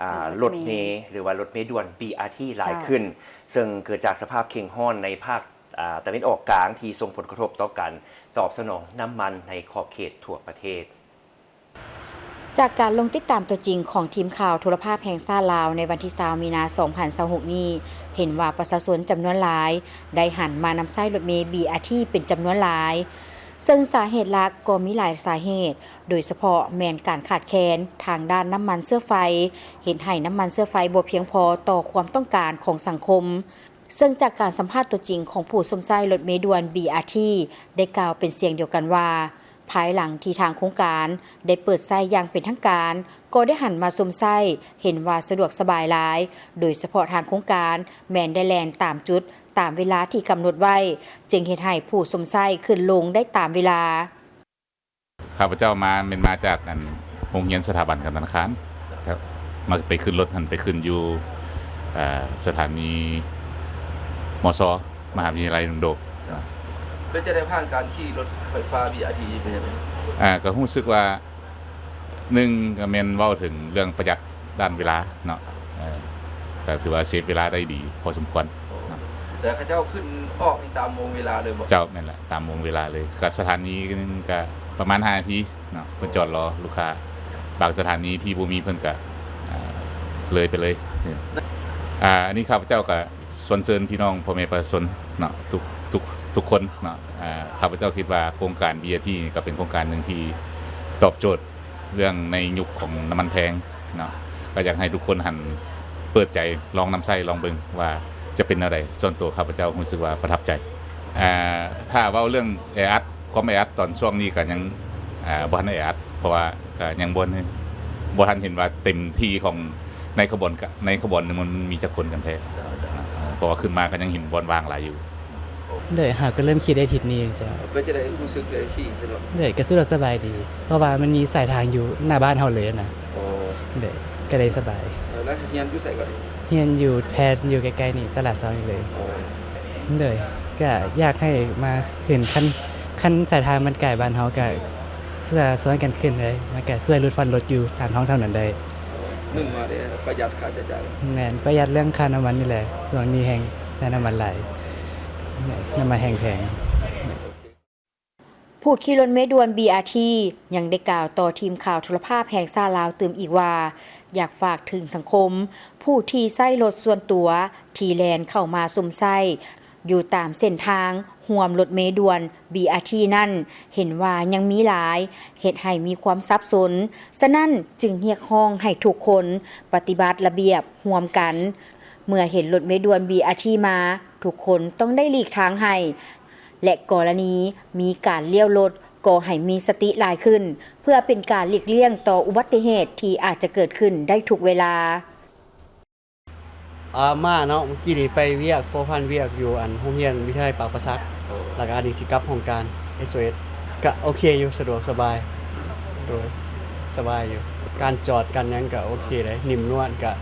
ອ່າ ລົດເມ ລົດເມ ຫຼືວ່າລົດເມດ່ວນ ບີອາທີ ຫຼາຍຂຶ້ນ ເຈົ້າ ເຊິ່ງເກີດຈາກສະພາບເຄັ່ງຮ້ອນໃນພາກ ອ່າ ຕາເວັນອອກກາງ ທີ່ສົ່ງຜົນກະທົບຕໍ່ການຕອບສະໜອງນ້ຳມັນໃນຂອບເຂດທົ່ວປະເທດ. ຈາກການລົງຕິດຕາມຕົວຈິງຂອງທີມຂ່າວໂທລະພາບແຫ່ງຊາດລາວ ໃນວັນທີຊາວ ມີນາ ສອງພັນຊາວຫົກນີ້ ເຫັນວ່າປະຊາຊົນຈຳນວນຫຼາຍ ໄດ້ຫັນມານຳໃຊ້ລົດເມ ບີອາທີ ເປັນຈຳນວນຫຼາຍ, ເຊິ່ງສາເຫດຫຼັກກໍມີຫຼາຍສາເຫດ, ໂດຍສະເພາະແມ່ນການຂາດແຄນທາງດ້ານນ້ຳມັນເຊື້ອໄຟ, ເຮັດໃຫ້ນ້ຳມັນເຊື້ອໄຟບໍ່ພຽງພໍຕໍ່ຄວາມຕ້ອງການຂອງສັງຄົມ. ເຊິ່ງຈາກການສຳພາດຕົວຈິງຂອງຜູ້ຊົມໃຊ້ລົດເມດ່ວນ ບີອາທີ ໄດ້ກ່າວເປັນສຽງດຽວກັນວ່າ ພາຍຫຼັງທີ່ທາງໂຄງການໄດ້ເປີດໃຊ້ຢ່າງເປັນທາງການ ກໍໄດ້ຫັນມາຊົມໃຊ້ ເຫັນວ່າສະດວກສະບາຍຫຼາຍ, ໂດຍສະເພາະທາງໂຄງການແມ່ນໄດ້ແລ່ນຕາມຈຸດ ຕາມເວລາທີ່ກຳນົດໄວ້, ຈຶ່ງເຮັດໃຫ້ຜູ້ຊົມໃຊ້ຂຶ້ນລົງໄດ້ຕາມເວລາ. ຂ້າພະເຈົ້າມາ ແມ່ນມາຈາກ ອັນ ໂຮງຮຽນສະຖາບັນການທະນາຄານ ມາໄປຂຶ້ນລົດຫັ້ນ ໄປຂຶ້ນຢູ່ ເອີ ສະຖານີ ມຊ ມະຫາວິທະຍາໄລດົງໂດກ. ເປັນຈັ່ງໃດ ຜ່ານການຂີ່ລົດໄຟຟ້າ ບີອາທີ ເປັນຈັ່ງໃດ? ອ່າ ກໍຮູ້ສຶກວ່າ ໜຶ່ງ ກໍແມ່ນເວົ້າເຖິງເລື່ອງປະຢັດດ້ານເວລາເນາະ, ເອີ ກໍຖືວ່າເຊຟເວລາໄດ້ດີພໍສົມຄວນເນາະ. ແຕ່ເຂົາເຈົ້າຂຶ້ນອອກນີ້ຕາມໂມງເວລາເລີຍບໍ່? ເຈົ້າ ແມ່ນແຫຼະ ຕາມໂມງເວລາເລີຍ. ກໍສະຖານີໜຶ່ງກໍປະມານຫ້ານາທີເນາະ, ເພິ່ນຈອດລໍລູກຄ້າ. ບາງສະຖານີທີ່ບໍ່ມີ ເພິ່ນກໍ ອ່າ ເລີຍໄປເລີຍ. ອ່າ ອັນນີ້ຂ້າພະເຈົ້າກໍ ຊວນເຊີນພີ່ນ້ອງພໍ່ແມ່ປະຊາຊົນເນາະ ທຸກ ທຸກ ທຸກຄົນເນາະ. ອ່າ ຂ້າພະເຈົ້າຄິດວ່າໂຄງການ ບີອາທີ ນີ້ກໍເປັນໂຄງການໜຶ່ງທີ່ຕອບໂຈດເລື່ອງໃນຍຸກຂອງນ້ຳມັນແພງເນາະ, ກໍຢາກໃຫ້ທຸກຄົນຫັນເປີດໃຈລອງນຳໃຊ້ລອງເບິ່ງວ່າຈະເປັນແນວໃດ. ສ່ວນຕົວຂ້າພະເຈົ້າຮູ້ສຶກວ່າປະທັບໃຈ. ອ່າ ຖ້າເວົ້າເລື່ອງແອອັດ ຄວາມແອອັດຕອນຊ່ວງນີ້ກໍຍັງ ອ່າ ບໍ່ທັນແອອັດ ເພາະວ່າກໍຍັງບໍ່ ບໍ່ທັນເຫັນວ່າເຕັມທີ່ຂອງໃນຂະບວນກະ ໃນຂະບວນໜຶ່ງມັນມີຈັກຄົນກັນແທ້. ເຈົ້າ ເຈົ້າ ເພາະວ່າຂຶ້ນມາກໍຍັງເຫັນບ່ອນວ່າງຫຼາຍຢູ່. ໂດຍ ເຮົາກໍເລີ່ມຂີ່ໄດ້ທິດນີ້ເຈົ້າ. ເປັນຈັ່ງໃດ ຮູ້ສຶກໄດ້ຂີ່ສະດວກ? ໂດຍ ກໍສະດວກສະບາຍດີ ເພາະວ່າມັນມີສາຍທາງຢູ່ໜ້າບ້ານເຮົາເລີຍນະ. ໂອ້ ໂດຍ ກໍເລີຍສະບາຍ. ແລ້ວຮຽນຢູ່ໃສກ່ອນ? ຮຽນຢູ່ແພດ ຢູ່ໃກ້ໆນີ້ ຕະຫຼາດເຊົ້ານີ້ເລີຍ. ໂດຍ ກໍຢາກໃຫ້ມາຂຶ້ນ ຄັນ ຄັນສາຍທາງມັນໃກ້ບ້ານເຮົາກໍ ສະ ຊ່ວຍກັນຂຶ້ນເລີຍ ມັນກໍຊ່ວຍຫຼຸດຜ່ອນລົດຢູ່ຕາມທ້ອງຖະໜົນໄດ້. ໜຶ່ງມາໄດ້ປະຢັດຄ່າໃຊ້ຈ່າຍ. ແມ່ນ ປະຢັດເລື່ອງຄ່ານ້ຳມັນນີ້ແຫຼະ, ຊ່ວງນີ້ແຮ່ງໃຊ້ນ້ຳມັນຫຼາຍ, ນ້ຳມັນແຮ່ງແພງ. ຜູ້ຂີ່ລົດເມດ່ວນ ບີອາທີ ຍັງໄດ້ກ່າວຕໍ່ທີມຂ່າວໂທລະພາບແຫ່ງຊາດລາວຕື່ມອີກວ່າ ຢາກຝາກເຖິງສັງຄົມ ຜູ້ທີ່ໃຊ້ລົດສ່ວນຕົວທີ່ແລ່ນເຂົ້າມາຊົມໃຊ້ຢູ່ຕາມເສັ້ນທາງຮ່ວມລົດເມດ່ວນ ບີອາທີ ນັ້ນ ເຫັນວ່າຍັງມີຫຼາຍ ເຮັດໃຫ້ມີຄວາມສັບສົນ. ສະນັ້ນຈຶ່ງຮຽກຮ້ອງໃຫ້ທຸກຄົນປະຕິບັດລະບຽບຮ່ວມກັນ. ເມື່ອເຫັນລົດເມດ່ວນ ບີອາທີ ມາ ທຸກຄົນຕ້ອງໄດ້ຫຼີກທາງໃຫ້ ແລະ ກໍລະນີມີການລ້ຽວລົດກໍໃຫ້ມີສະຕິຫຼາຍຂຶ້ນ ເພື່ອເປັນການຫຼີກລ່ຽງຕໍ່ອຸບັດຕິເຫດທີ່ອາດຈະເກີດຂຶ້ນໄດ້ທຸກເວລາ. ອາ ມາເນາະ ເມື່ອກີ້ນີ້ໄປວຽກ ພົວພັນວຽກຢູ່ ອັນ ໂຮງຮຽນວິທະຍາໄລປາກປາສັກ ແລ້ວກໍອັນນີ້ຊິກັບຫ້ອງການ ເອສໂອເອສ ກະໂອເຄຢູ່ ສະດວກສະບາຍ. ໂດຍ ສະບາຍຢູ່ ການຈອດການຫຍັງກະໂອເຄເດ້ ໜິ້ມນວນ ກະ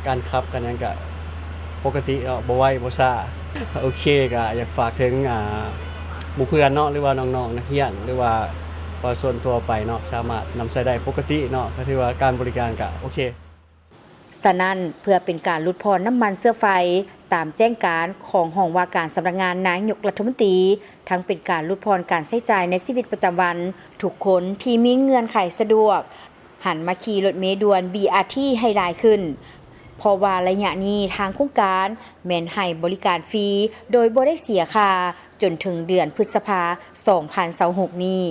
ການຂັບການຫຍັງກະປົກກະຕິເນາະ ບໍ່ໄວບໍ່ຊ້າ. ໂອເຄ ກະຢາກຝາກເຖິງ ອ່າ ໝູ່ເພື່ອນເນາະ ຫຼືວ່ານ້ອງໆນັກຮຽນ ຫຼືວ່າປະຊາຊົນທົ່ວໄປເນາະ ສາມາດນຳໃຊ້ໄດ້ປົກກະຕິເນາະ ກະຖືວ່າການບໍລິການກະໂອເຄ. ສະນັ້ນ ເພື່ອເປັນການຫຼຸດຜ່ອນນ້ຳມັນເຊື້ອໄຟ ຕາມແຈ້ງການຂອງຫ້ອງວ່າການສຳນັກງານນາຍົກລັດຖະມົນຕີ, ທັງເປັນການຫຼຸດຜ່ອນການໃຊ້ຈ່າຍໃນຊີວິດປະຈຳວັນ, ທຸກຄົນທີ່ມີເງື່ອນໄຂສະດວກ ຫັນມາຂີ່ລົດເມດ່ວນ ບີອາທີ ໃຫ້ຫຼາຍຂຶ້ນ, ເພາະວ່າໄລຍະນີ້ທາງໂຄງການແມ່ນໃຫ້ບໍລິການຟຣີ ໂດຍບໍ່ໄດ້ເສຍຄ່າ ຈົນເຖິງເດືອນພຶດສະພາ ສອງພັນຊາວຫົກນີ້.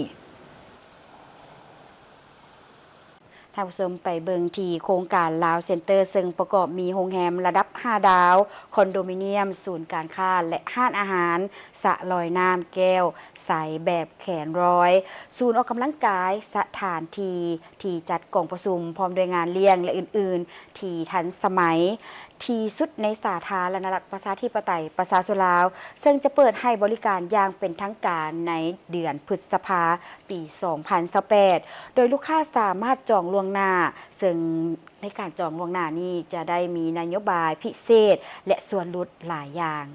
ທ່ານຜູ້ຊົມໄປເບິ່ງທີ່ໂຄງການລາວເຊັນເຕີ ເຊິ່ງປະກອບມີໂຮງແຮມລະດັບຫ້າດາວ, ຄອນໂດມິນຽມ, ສູນການຄ້າ ແລະ ຮ້ານອາຫານ, ສະລອຍນ້ຳແກ້ວໃສແບບແຂນລອຍ, ສູນອອກກຳລັງກາຍ, ສະຖານທີ່ທີ່ຈັດກອງປະຊຸມ ພ້ອມດ້ວຍງານລ້ຽງ ແລະ ອື່ນໆ ທີ່ທັນສະໄໝທີ່ສຸດໃນສາທາລະນະລັດ ປະຊາທິປະໄຕ ປະຊາຊົນລາວ, ເຊິ່ງຈະເປີດໃຫ້ບໍລິການຢ່າງເປັນທາງການໃນເດືອນພຶດສະພາ ປີສອງພັນຊາວແປດ ໂດຍລູກຄ້າສາມາດຈອງລ່ວງໜ້າ, ເຊິ່ງໃນການຈອງລ່ວງໜ້ານີ້ຈະໄດ້ມີນະໂຍບາຍພິເສດ ແລະ ສ່ວນຫຼຸດຫຼາຍຢ່າງ.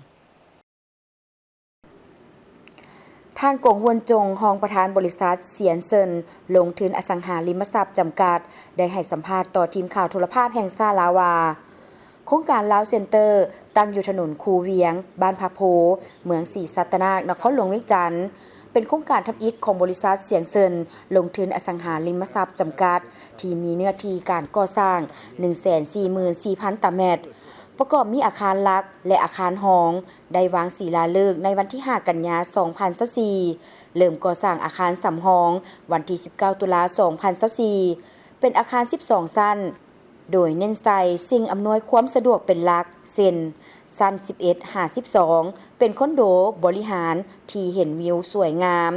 ທ່ານ ກົງ ຫວນຈົງ ຮອງປະທານບໍລິສັດ ຊຽນເຊິນ ລົງທຶນອະສັງຫາລິມະຊັບ ຈຳກັດ ໄດ້ໃຫ້ສຳພາດຕໍ່ທີມຂ່າວໂທລະພາບແຫ່ງຊາດລາວວ່າ ໂຄງການລາວເຊັນເຕີ ຕັ້ງຢູ່ຖະໜົນຄູວຽງ, ບ້ານພະໂພ, ເມືອງສີສັດຕະນາກ, ນະຄອນຫຼວງວຽງຈັນ, ເປັນໂຄງການທຳອິດຂອງບໍລິສັດ ຊຽນເຊິນ ລົງທຶນອະສັງຫາລິມະຊັບ ຈຳກັດ ທີ່ມີເນື້ອທີ່ການກໍ່ສ້າງ ໜຶ່ງແສນສີ່ໝື່ນສີ່ພັນຕາແມັດ, ປະກອບມີອາຄານຫຼັກ ແລະ ອາຄານຮອງ ໄດ້ວາງສີລາເລີກໃນວັນທີຫ້າ ກັນຍາ ສອງພັນຊາວສີ່, ເລີ່ມກໍ່ສ້າງອາຄານສຳຮອງ ວັນທີສິບເກົ້າ ຕຸລາ ສອງພັນຊາວສີ່ ເປັນອາຄານສິບສອງຊັ້ນ, ໂດຍເນັ້ນໃສ່ສິ່ງອຳນວຍຄວາມສະດວກເປັນຫຼັກ ເຊັ່ນ ຊັ້ນສິບເອັດຫາສິບສອງ ເປັນຄອນໂດບໍລິຫານທີ່ເຫັນວິວສວຍງາມ,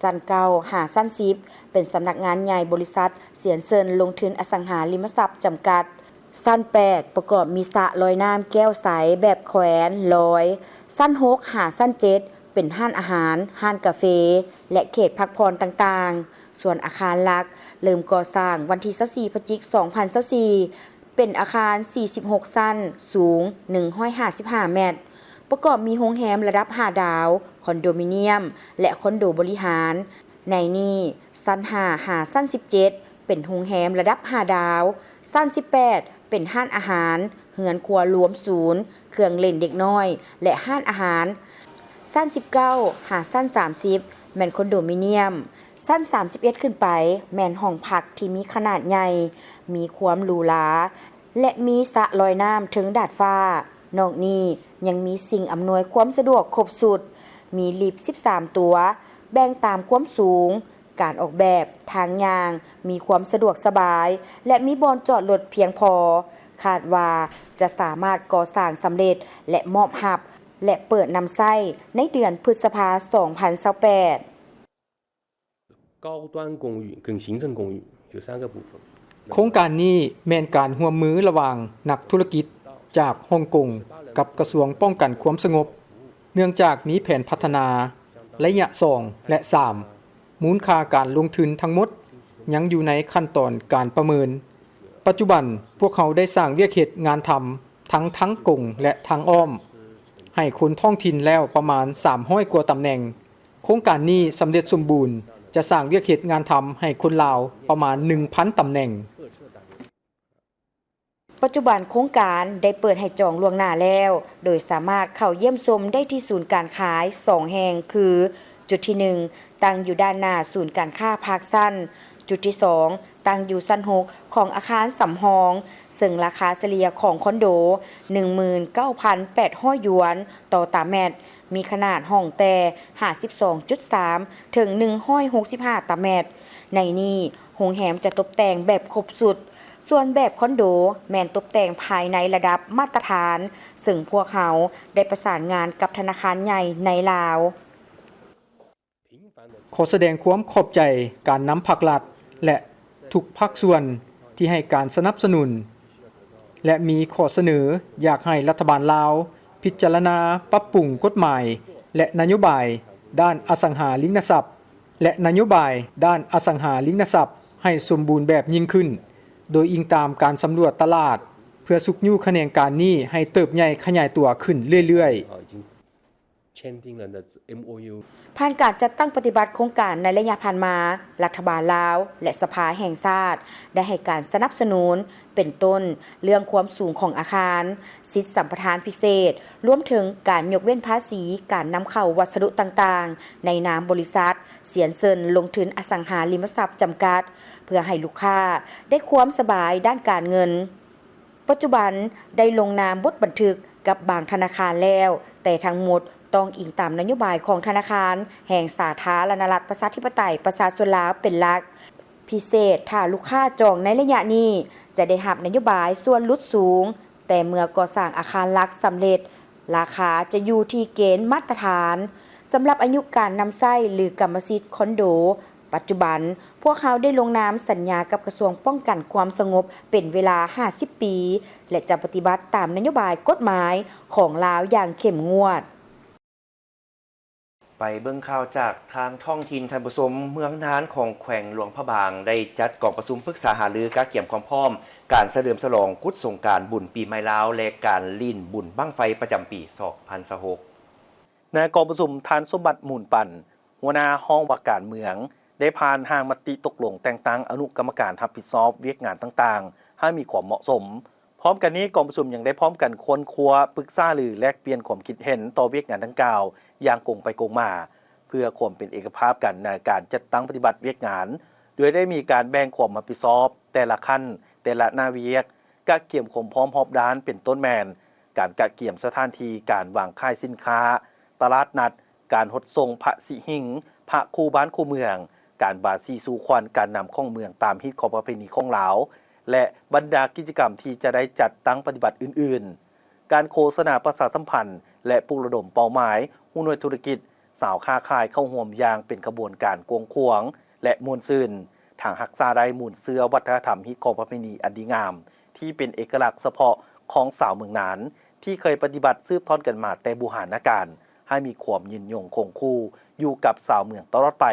ຊັ້ນເກົ້າຫາຊັ້ນສິບ ເປັນສຳນັກງານໃຫຍ່ບໍລິສັດ ຊຽນເຊິນ ລົງທຶນອະສັງຫາລິມະຊັບ ຈຳກັດ. ຊັ້ນແປດ ປະກອບມີສະລອຍນ້ຳແກ້ວໃສແບບແຂວນລອຍ, ຊັ້ນຫົກຫາຊັ້ນເຈັດ ເປັນຮ້ານອາຫານ, ຮ້ານກາເຟ ແລະ ເຂດພັກຜ່ອນຕ່າງໆ. ສ່ວນອາຄານຫຼັກເລີ່ມກໍ່ສ້າງວັນທີຊາວສີ່ ພະຈິກ ສອງພັນຊາວສີ່ ເປັນອາຄານສີ່ສິບຫົກຊັ້ນ, ສູງໜຶ່ງຮ້ອຍຫ້າສິບຫ້າແມັດ, ປະກອບມີໂຮງແຮມລະດັບຫ້າດາວ, ຄອນໂດມິນຽມ ແລະ ຄອນໂດບໍລິຫານ. ໃນນີ້ ຊັ້ນຫ້າຫາຊັ້ນສິບເຈັດ ເປັນໂຮງແຮມລະດັບຫ້າດາວ, ຊັ້ນສິບແປດ ເປັນຮ້ານອາຫານ, ເຮືອນຄົວລວມສູນ, ເຄື່ອງຫຼິ້ນເດັກນ້ອຍ ແລະ ຮ້ານອາຫານ, ຊັ້ນສິບເກົ້າຫາຊັ້ນສາມສິບ ແມ່ນຄອນໂດມິນຽມ, ຊັ້ນສາມສິບເອັດຂຶ້ນໄປ ແມ່ນຫ້ອງພັກທີ່ມີຂະໜາດໃຫຍ່, ມີຄວາມຫຼູຫຼາ ແລະ ມີສະລອຍນ້ຳເທິງດາດຟ້າ. ນອກນີ້ຍັງມີສິ່ງອຳນວຍຄວາມສະດວກຄົບຊຸດ, ມີລິບສິບສາມຕົວ, ແບ່ງຕາມຄວາມສູງ, ການອອກແບບທາງຍ່າງມີຄວາມສະດວກສະບາຍ ແລະ ມີບ່ອນຈອດລົດພຽງພໍ. ຄາດວ່າຈະສາມາດກໍ່ສ້າງສຳເລັດ ແລະ ມອບຮັບ ແລະ ເປີດນຳໃຊ້ໃນເດືອນພຶດສະພາ ສອງພັນຊາວແປດ. 高端公寓跟行政公寓有三个部分。 ໂຄງການນີ້ແມ່ນການຮ່ວມມືລະຫວ່າງນັກທຸລະກິດຈາກຮົງກົງກັບກະຊວງປ້ອງກັນຄວາມສະຫງົບ, ເນື່ອງຈາກມີແຜນພັດທະນາໄລຍະສອງ ແລະ ສາມ, ມູນຄ່າການລົງທຶນທັງໝົດຍັງຢູ່ໃນຂັ້ນຕອນການປະເມີນ. ປັດຈຸບັນພວກເຮົາໄດ້ສ້າງວຽກເຮັດງານທຳທັງທາງກົງ ແລະ ທາງອ້ອມ ໃຫ້ຄົນທ້ອງຖິ່ນແລ້ວປະມານສາມຮ້ອຍກວ່າຕຳແໜ່ງ. ໂຄງການນີ້ສຳເລັດສົມບູນ ຈະສ້າງວຽກເຮັດງານທຳໃຫ້ຄົນລາວປະມານໜຶ່ງພັນຕຳແໜ່ງ. ປັດຈຸບັນໂຄງການໄດ້ເປີດໃຫ້ຈອງລ່ວງໜ້າແລ້ວ, ໂດຍສາມາດເຂົ້າຢ້ຽມຊົມໄດ້ທີ່ສູນການຂາຍສອງແຫ່ງ ຄື ຈຸດທີໜຶ່ງ ຕັ້ງຢູ່ດ້ານໜ້າສູນການຄ້າພາກຊັນ, ຈຸດທີສອງ ຕັ້ງຢູ່ຊັ້ນຫົກຂອງອາຄານສຳຮອງ, ເຊິ່ງລາຄາສະເລ່ຍຂອງຄອນໂດ ໜຶ່ງໝື່ນເກົ້າພັນແປດຮ້ອຍຢວນຕໍ່ຕາແມັດ, ມີຂະໜາດຫ້ອງແຕ່ຫ້າສິບສອງຈຸດສາມ ເຖິງໜຶ່ງຮ້ອຍຫົກສິບຫ້າຕາແມັດ. ໃນນີ້ ໂຮງແຮມຈະຕົບແຕ່ງແບບຄົບຊຸດ, ສ່ວນແບບຄອນໂດແມ່ນຕົບແຕ່ງພາຍໃນລະດັບມາດຕະຖານ, ເຊິ່ງພວກເຮົາໄດ້ປະສານງານກັບທະນາຄານໃຫຍ່ໃນລາວ. ຂໍສະແດງຄວາມຂອບໃຈການນຳພັກລັດ ແລະ ທຸກພາກສ່ວນທີ່ໃຫ້ການສະໜັບສະໜູນ ແລະ ມີຂໍ້ສະເໜີຢາກໃຫ້ລັດຖະບານລາວພິຈາລະນາປັບປຸງກົດໝາຍ ແລະ ນະໂຍບາຍດ້ານອະສັງຫາລິມະຊັບ ແລະ ນະໂຍບາຍດ້ານອະສັງຫາລິມະຊັບໃຫ້ສົມບູນແບບຍິ່ງຂຶ້ນ, ໂດຍອີງຕາມການສຳຫຼວດຕະຫຼາດ ເພື່ອຊຸກຍູ້ຂະແໜງການນີ້ໃຫ້ເຕີບໃຫຍ່ຂະຫຍາຍຕົວຂຶ້ນເລື້ອຍໆ. ຜ່ານການຈັດຕັ້ງປະຕິບັດໂຄງການໃນໄລຍະຜ່ານມາ, ລັດຖະບານລາວ ແລະ ສະພາແຫ່ງຊາດ ໄດ້ໃຫ້ການສະໜັບສະໜູນ ເປັນຕົ້ນ ເລື່ອງຄວາມສູງຂອງອາຄານ, ສິດສຳປະທານພິເສດ, ລວມເຖິງການຍົກເວັ້ນພາສີການນຳເຂົ້າວັດສະດຸຕ່າງໆ ໃນນາມບໍລິສັດ ຊຽນເຊິນ ລົງທຶນອະສັງຫາລິມະຊັບ ຈຳກັດ ເພື່ອໃຫ້ລູກຄ້າໄດ້ຄວາມສະບາຍດ້ານການເງິນ. ປັດຈຸບັນໄດ້ລົງນາມບົດບັນທຶກກັບບາງທະນາຄານແລ້ວ, ແຕ່ທັງໝົດຕ້ອງອີງຕາມນະໂຍບາຍຂອງທະນາຄານແຫ່ງສາທາລະນະລັດ ປະຊາທິປະໄຕ ປະຊາຊົນລາວເປັນຫຼັກ. ພິເສດ ຖ້າລູກຄ້າຈອງໃນໄລຍະນີ້ ຈະໄດ້ຮັບນະໂຍບາຍສ່ວນຫຼຸດສູງ, ແຕ່ເມື່ອກໍ່ສ້າງອາຄານຫຼັກສຳເລັດ, ລາຄາຈະຢູ່ທີ່ເກນມາດຕະຖານ. ສຳລັບອາຍຸການນຳໃຊ້ ຫຼື ກຳມະສິດຄອນໂດ, ປັດຈຸບັນ ພວກເຮົາໄດ້ລົງນາມສັນຍາກັບກະຊວງປ້ອງກັນຄວາມສະຫງົບເປັນເວລາຫ້າສິບປີ ແລະ ຈະປະຕິບັດຕາມນະໂຍບາຍກົດໝາຍຂອງລາວຢ່າງເຂັ້ມງວດ. ໄປເບິ່ງຂ່າວຈາກທາງທ້ອງຖິ່ນ. ທ່ານຜູ້ຊົມ, ເມືອງນານຂອງແຂວງຫຼວງພະບາງ ໄດ້ຈັດກອງປະຊຸມປຶກສາຫາລືກະກຽມຄວາມພ້ອມການສະເຫຼີມສະຫຼອງກຸດສົງການ, ບຸນປີໃໝ່ລາວ ແລະ ການຫຼິ້ນບຸນບັ້ງໄຟປະຈຳປີສອງພັນຊາວຫົກ. ໃນກອງປະຊຸມ, ທ່ານ ສົມບັດ ມູນປັນ, ຫົວໜ້າຫ້ອງວ່າການເມືອງ ໄດ້ຜ່ານຮ່າງມະຕິຕົກລົງແຕ່ງຕັ້ງອະນຸກຳມະການຮັບຜິດຊອບວຽກງານຕ່າງໆ ໃຫ້ມີຄວາມເໝາະສົມ. ພ້ອມກັນນີ້, ກອງປະຊຸມຍັງໄດ້ພ້ອມກັນຄົ້ນຄວ້າ, ປຶກສາຫຼືແລກປ່ຽນຄວາມຄິດເຫັນຕໍ່ວຽກງານດັ່ງກ່າວຢ່າງກົງໄປກົງມາ, ເພື່ອຄວາມເປັນເອກະພາບກັນໃນການຈັດຕັ້ງປະຕິບັດວຽກງານ, ໂດຍໄດ້ມີການແບ່ງຄວາມຮັບຜິດຊອບແຕ່ລະຂັ້ນ, ແຕ່ລະໜ້າວຽກ, ກະກຽມຄວາມພ້ອມຮອບດ້ານ ເປັນຕົ້ນແມ່ນ ການກະກຽມສະຖານທີ່, ການວາງຂາຍສິນຄ້າ, ຕະຫຼາດນັດ, ການຫົດສົ່ງພະສີຫິງ, ພະຄູ່ບ້ານຄູ່ເມືອງ, ການບາສີສູ່ຂວັນການນຳຂອງເມືອງຕາມຮີດຄອງປະເພນີຂອງລາວ ແລະ ບັນດາກິດຈະກຳທີ່ຈະໄດ້ຈັດຕັ້ງປະຕິບັດອື່ນໆ, ການໂຄສະນາປະຊາສຳພັນ ແລະ ປຸກລະດົມເປົ້າໝາຍ ຫົວໜ່ວຍທຸລະກິດ, ຊາວຄ້າຂາຍເຂົ້າຮ່ວມຢ່າງເປັນຂະບວນການກວ້າງຂວາງ ແລະ ມ່ວນຊື່ນ, ທັງຮັກສາໄດ້ມູນເຊື້ອວັດທະນະທຳຮີດຄອງປະເພນີອັນດີງາມ ທີ່ເປັນເອກະລັກສະເພາະຂອງຊາວເມືອງນານ ທີ່ເຄີຍປະຕິບັດສືບທອດກັນມາແຕ່ບູຮານນະການ ໃຫ້ມີຄວາມຍືນຍົງຄົງຄູ່ຢູ່ກັບຊາວເມືອງຕະຫຼອດໄປ.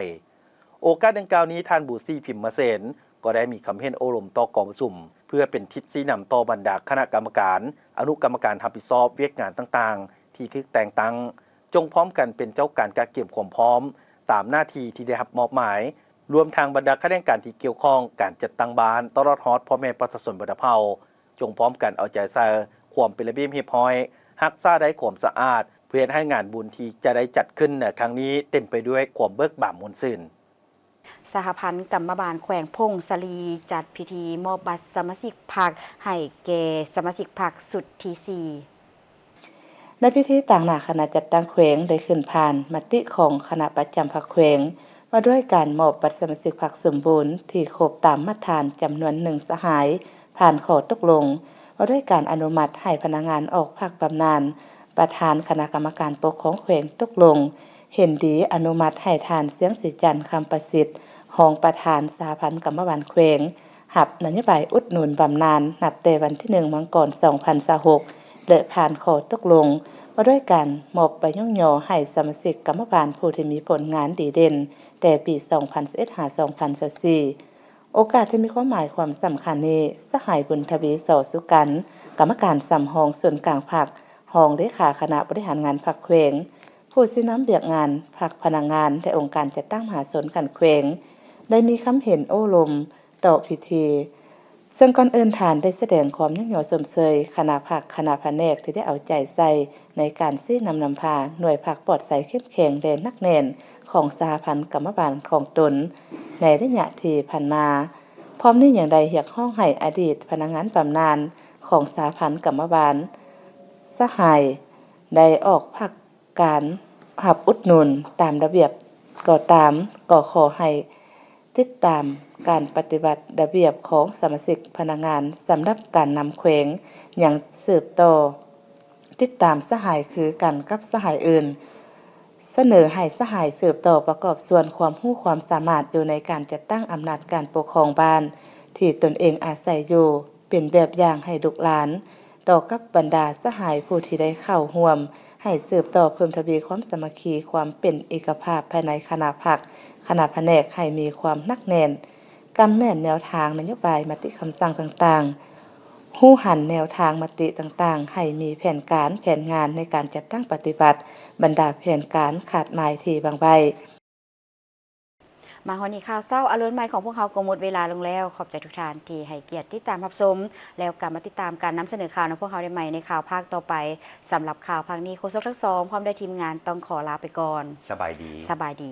ໂອກາດດັ່ງກ່າວນີ້, ທ່ານ ບູສີ ພິມມະເສນ ກໍໄດ້ມີຄຳເຫັນໂອ້ລົມຕໍ່ກອງປະຊຸມ ເພື່ອເປັນທິດຊີ້ນຳຕໍ່ບັນດາຄະນະກຳມະການ, ອະນຸກຳມະການຮັບຜິດຊອບວຽກງານຕ່າງໆ ທີ່ຖືກແຕ່ງຕັ້ງ, ຈົ່ງພ້ອມກັນເປັນເຈົ້າການກະກຽມຄວາມພ້ອມຕາມໜ້າທີ່ທີ່ໄດ້ຮັບມອບໝາຍ, ລວມທັງບັນດາຂະແໜງການທີ່ກ່ຽວຂ້ອງ, ການຈັດຕັ້ງບ້ານ, ຕະຫຼອດຮອດພໍ່ແມ່ປະຊາຊົນບັນດາເຜົ່າ, ຈົ່ງພ້ອມກັນເອົາໃຈໃສ່ຄວາມເປັນລະບຽບຮຽບຮ້ອຍ, ຮັກສາໄດ້ຄວາມສະອາດ, ເພື່ອເຮັດໃຫ້ງານບຸນທີ່ຈະໄດ້ຈັດຂຶ້ນໃນຄັ້ງນີ້ເຕັມໄປດ້ວຍຄວາມເບີກບານມ່ວນຊື່ນ. ສະຫະພັນກຳມະບານແຂວງຜົ້ງສາລີ ຈັດພິທີມອບບັດສະມາຊິກພັກໃຫ້ແກ່ສະມາຊິກພັກຊຸດທີສີ່. ໃນພິທີຕາງໜ້າຄະນະຈັດຕັ້ງແຂວງ ໄດ້ຂຶ້ນຜ່ານມະຕິຂອງຄະນະປະຈຳພັກແຂວງ ວ່າດ້ວຍການມອບບັດສະມາຊິກພັກສົມບູນທີ່ຄົບຕາມມາດຖານຈຳນວນໜຶ່ງສະຫາຍ ຜ່ານຂໍ້ຕົກລົງ ວ່າດ້ວຍການອະນຸມັດໃຫ້ພະນັກງານອອກພັກບຳນານ. ປະທານຄະນະກຳມະການປົກຄອງແຂວງຕົກລົງເຫັນດີອະນຸມັດໃຫ້ທ່ານ ຊຽງສີຈັນ ຄຳປະສິດ ຮອງປະທານສະຫະພັນກຳມະບານແຂວງ ຮັບນະໂຍບາຍອຸດໜູນບຳນານ ນັບແຕ່ວັນທີໜຶ່ງ ມັງກອນ ສອງພັນຊາວຫົກ ແລະ ຜ່ານຂໍ້ຕົກລົງວ່າດ້ວຍການມອບໃບຍ້ອງຍໍໃຫ້ສະມາຊິກກຳມະບານຜູ້ທີ່ມີຜົນງານດີເດັ່ນແຕ່ປີສອງພັນຊາວເອັດ ຫາ ສອງພັນຊາວສີ່. ໂອກາດທີ່ມີຄວາມໝາຍຄວາມສຳຄັນນີ້, ສະຫາຍ ບຸນທະວີ ສໍສຸກັນ ກຳມະການສຳຮອງສູນກາງພັກ, ຮອງເລຂາຄະນະບໍລິຫານງານພັກແຂວງ, ຜູ້ຊີ້ນຳວຽກງານພັກ, ພະນັກງານ ແລະ ອົງການຈັດຕັ້ງມະຫາຊົນຂັ້ນແຂວງ ໄດ້ມີຄຳເຫັນໂອ້ລົມຕໍ່ພິທີ, ເຊິ່ງກ່ອນອື່ນທ່ານໄດ້ສະແດງຄວາມຍ້ອງຍໍຊົມເຊີຍຄະນະພັກ, ຄະນະພະແນກທີ່ໄດ້ເອົາໃຈໃສ່ ໃນການຊີ້ນຳນຳພາໜ່ວຍພັກປອດໃສເຂັ້ມແຂງ ແລະ ໜັກແໜ້ນຂອງສະຫະພັນກຳມະບານຂອງຕົນໃນໄລຍະທີ່ຜ່ານມາ. ພ້ອມນີ້ຍັງໄດ້ຮຽກຮ້ອງໃຫ້ອະດີດພະນັກງານບຳນານຂອງສະຫະພັນກຳມະບານສະຫາຍ ໄດ້ອອກພັກການຮັບອຸດໜູນຕາມລະບຽບກໍຕາມ, ກໍຂໍໃຫ້ ຕິດຕາມການປະຕິບັດລະບຽບຂອງສະມາຊິກພະນັກງານສຳລັບການນຳແຂວງ ຍັງສືບຕໍ່ຕິດຕາມສະຫາຍຄືກັນກັບສະຫາຍອື່ນ, ສະເໜີໃຫ້ສະຫາຍສືບຕໍ່ປະກອບສ່ວນຄວາມຮູ້ຄວາມສາມາດຢູ່ໃນການຈັດຕັ້ງອຳນາດການປົກຄອງບ້ານທີ່ຕົນເອງອາໄສຢູ່ ເປັນແບບຢ່າງໃຫ້ລູກຫຼານ ຕໍ່ກັບບັນດາສະຫາຍຜູ້ທີ່ໄດ້ເຂົ້າຮ່ວມ ໃຫ້ສືບຕໍ່ເພີ່ມທະວີຄວາມສາມັກຄີ, ຄວາມເປັນເອກະພາບພາຍໃນຄະນະພັກ, ຄະນະພະແນກ ໃຫ້ມີຄວາມໜັກແໜ້ນ, ກຳແໜ້ນແນວທາງນະໂຍບາຍ, ມະຕິຄຳສັ່ງຕ່າງໆ, ຮູ້ຫັນແນວທາງມະຕິຕ່າງໆ, ໃຫ້ມີແຜນການ, ແຜນງານໃນການຈັດຕັ້ງປະຕິບັດບັນດາແຜນການຄາດໝາຍທີ່ວາງໄວ້. ມາຮອດນີ້ ຂ່າວເຊົ້າອາລຸນໃໝ່ຂອງພວກເຮົາກໍໝົດເວລາລົງແລ້ວ. ຂອບໃຈທຸກທ່ານທີ່ໃຫ້ກຽດຕິດຕາມຮັບຊົມ, ແລ້ວກັບມາຕິດຕາມການນຳສະເໜີຂ່າວນຳພວກເຮົາໄດ້ໃໝ່ໃນຂ່າວພາກຕໍ່ໄປ. ສຳລັບຂ່າວພາກນີ້, ໂຄສົກທັງສອງ ພ້ອມດ້ວຍທີມງານຕ້ອງຂໍລາໄປກ່ອນ. ສະບາຍດີ. ສະບາຍດີ.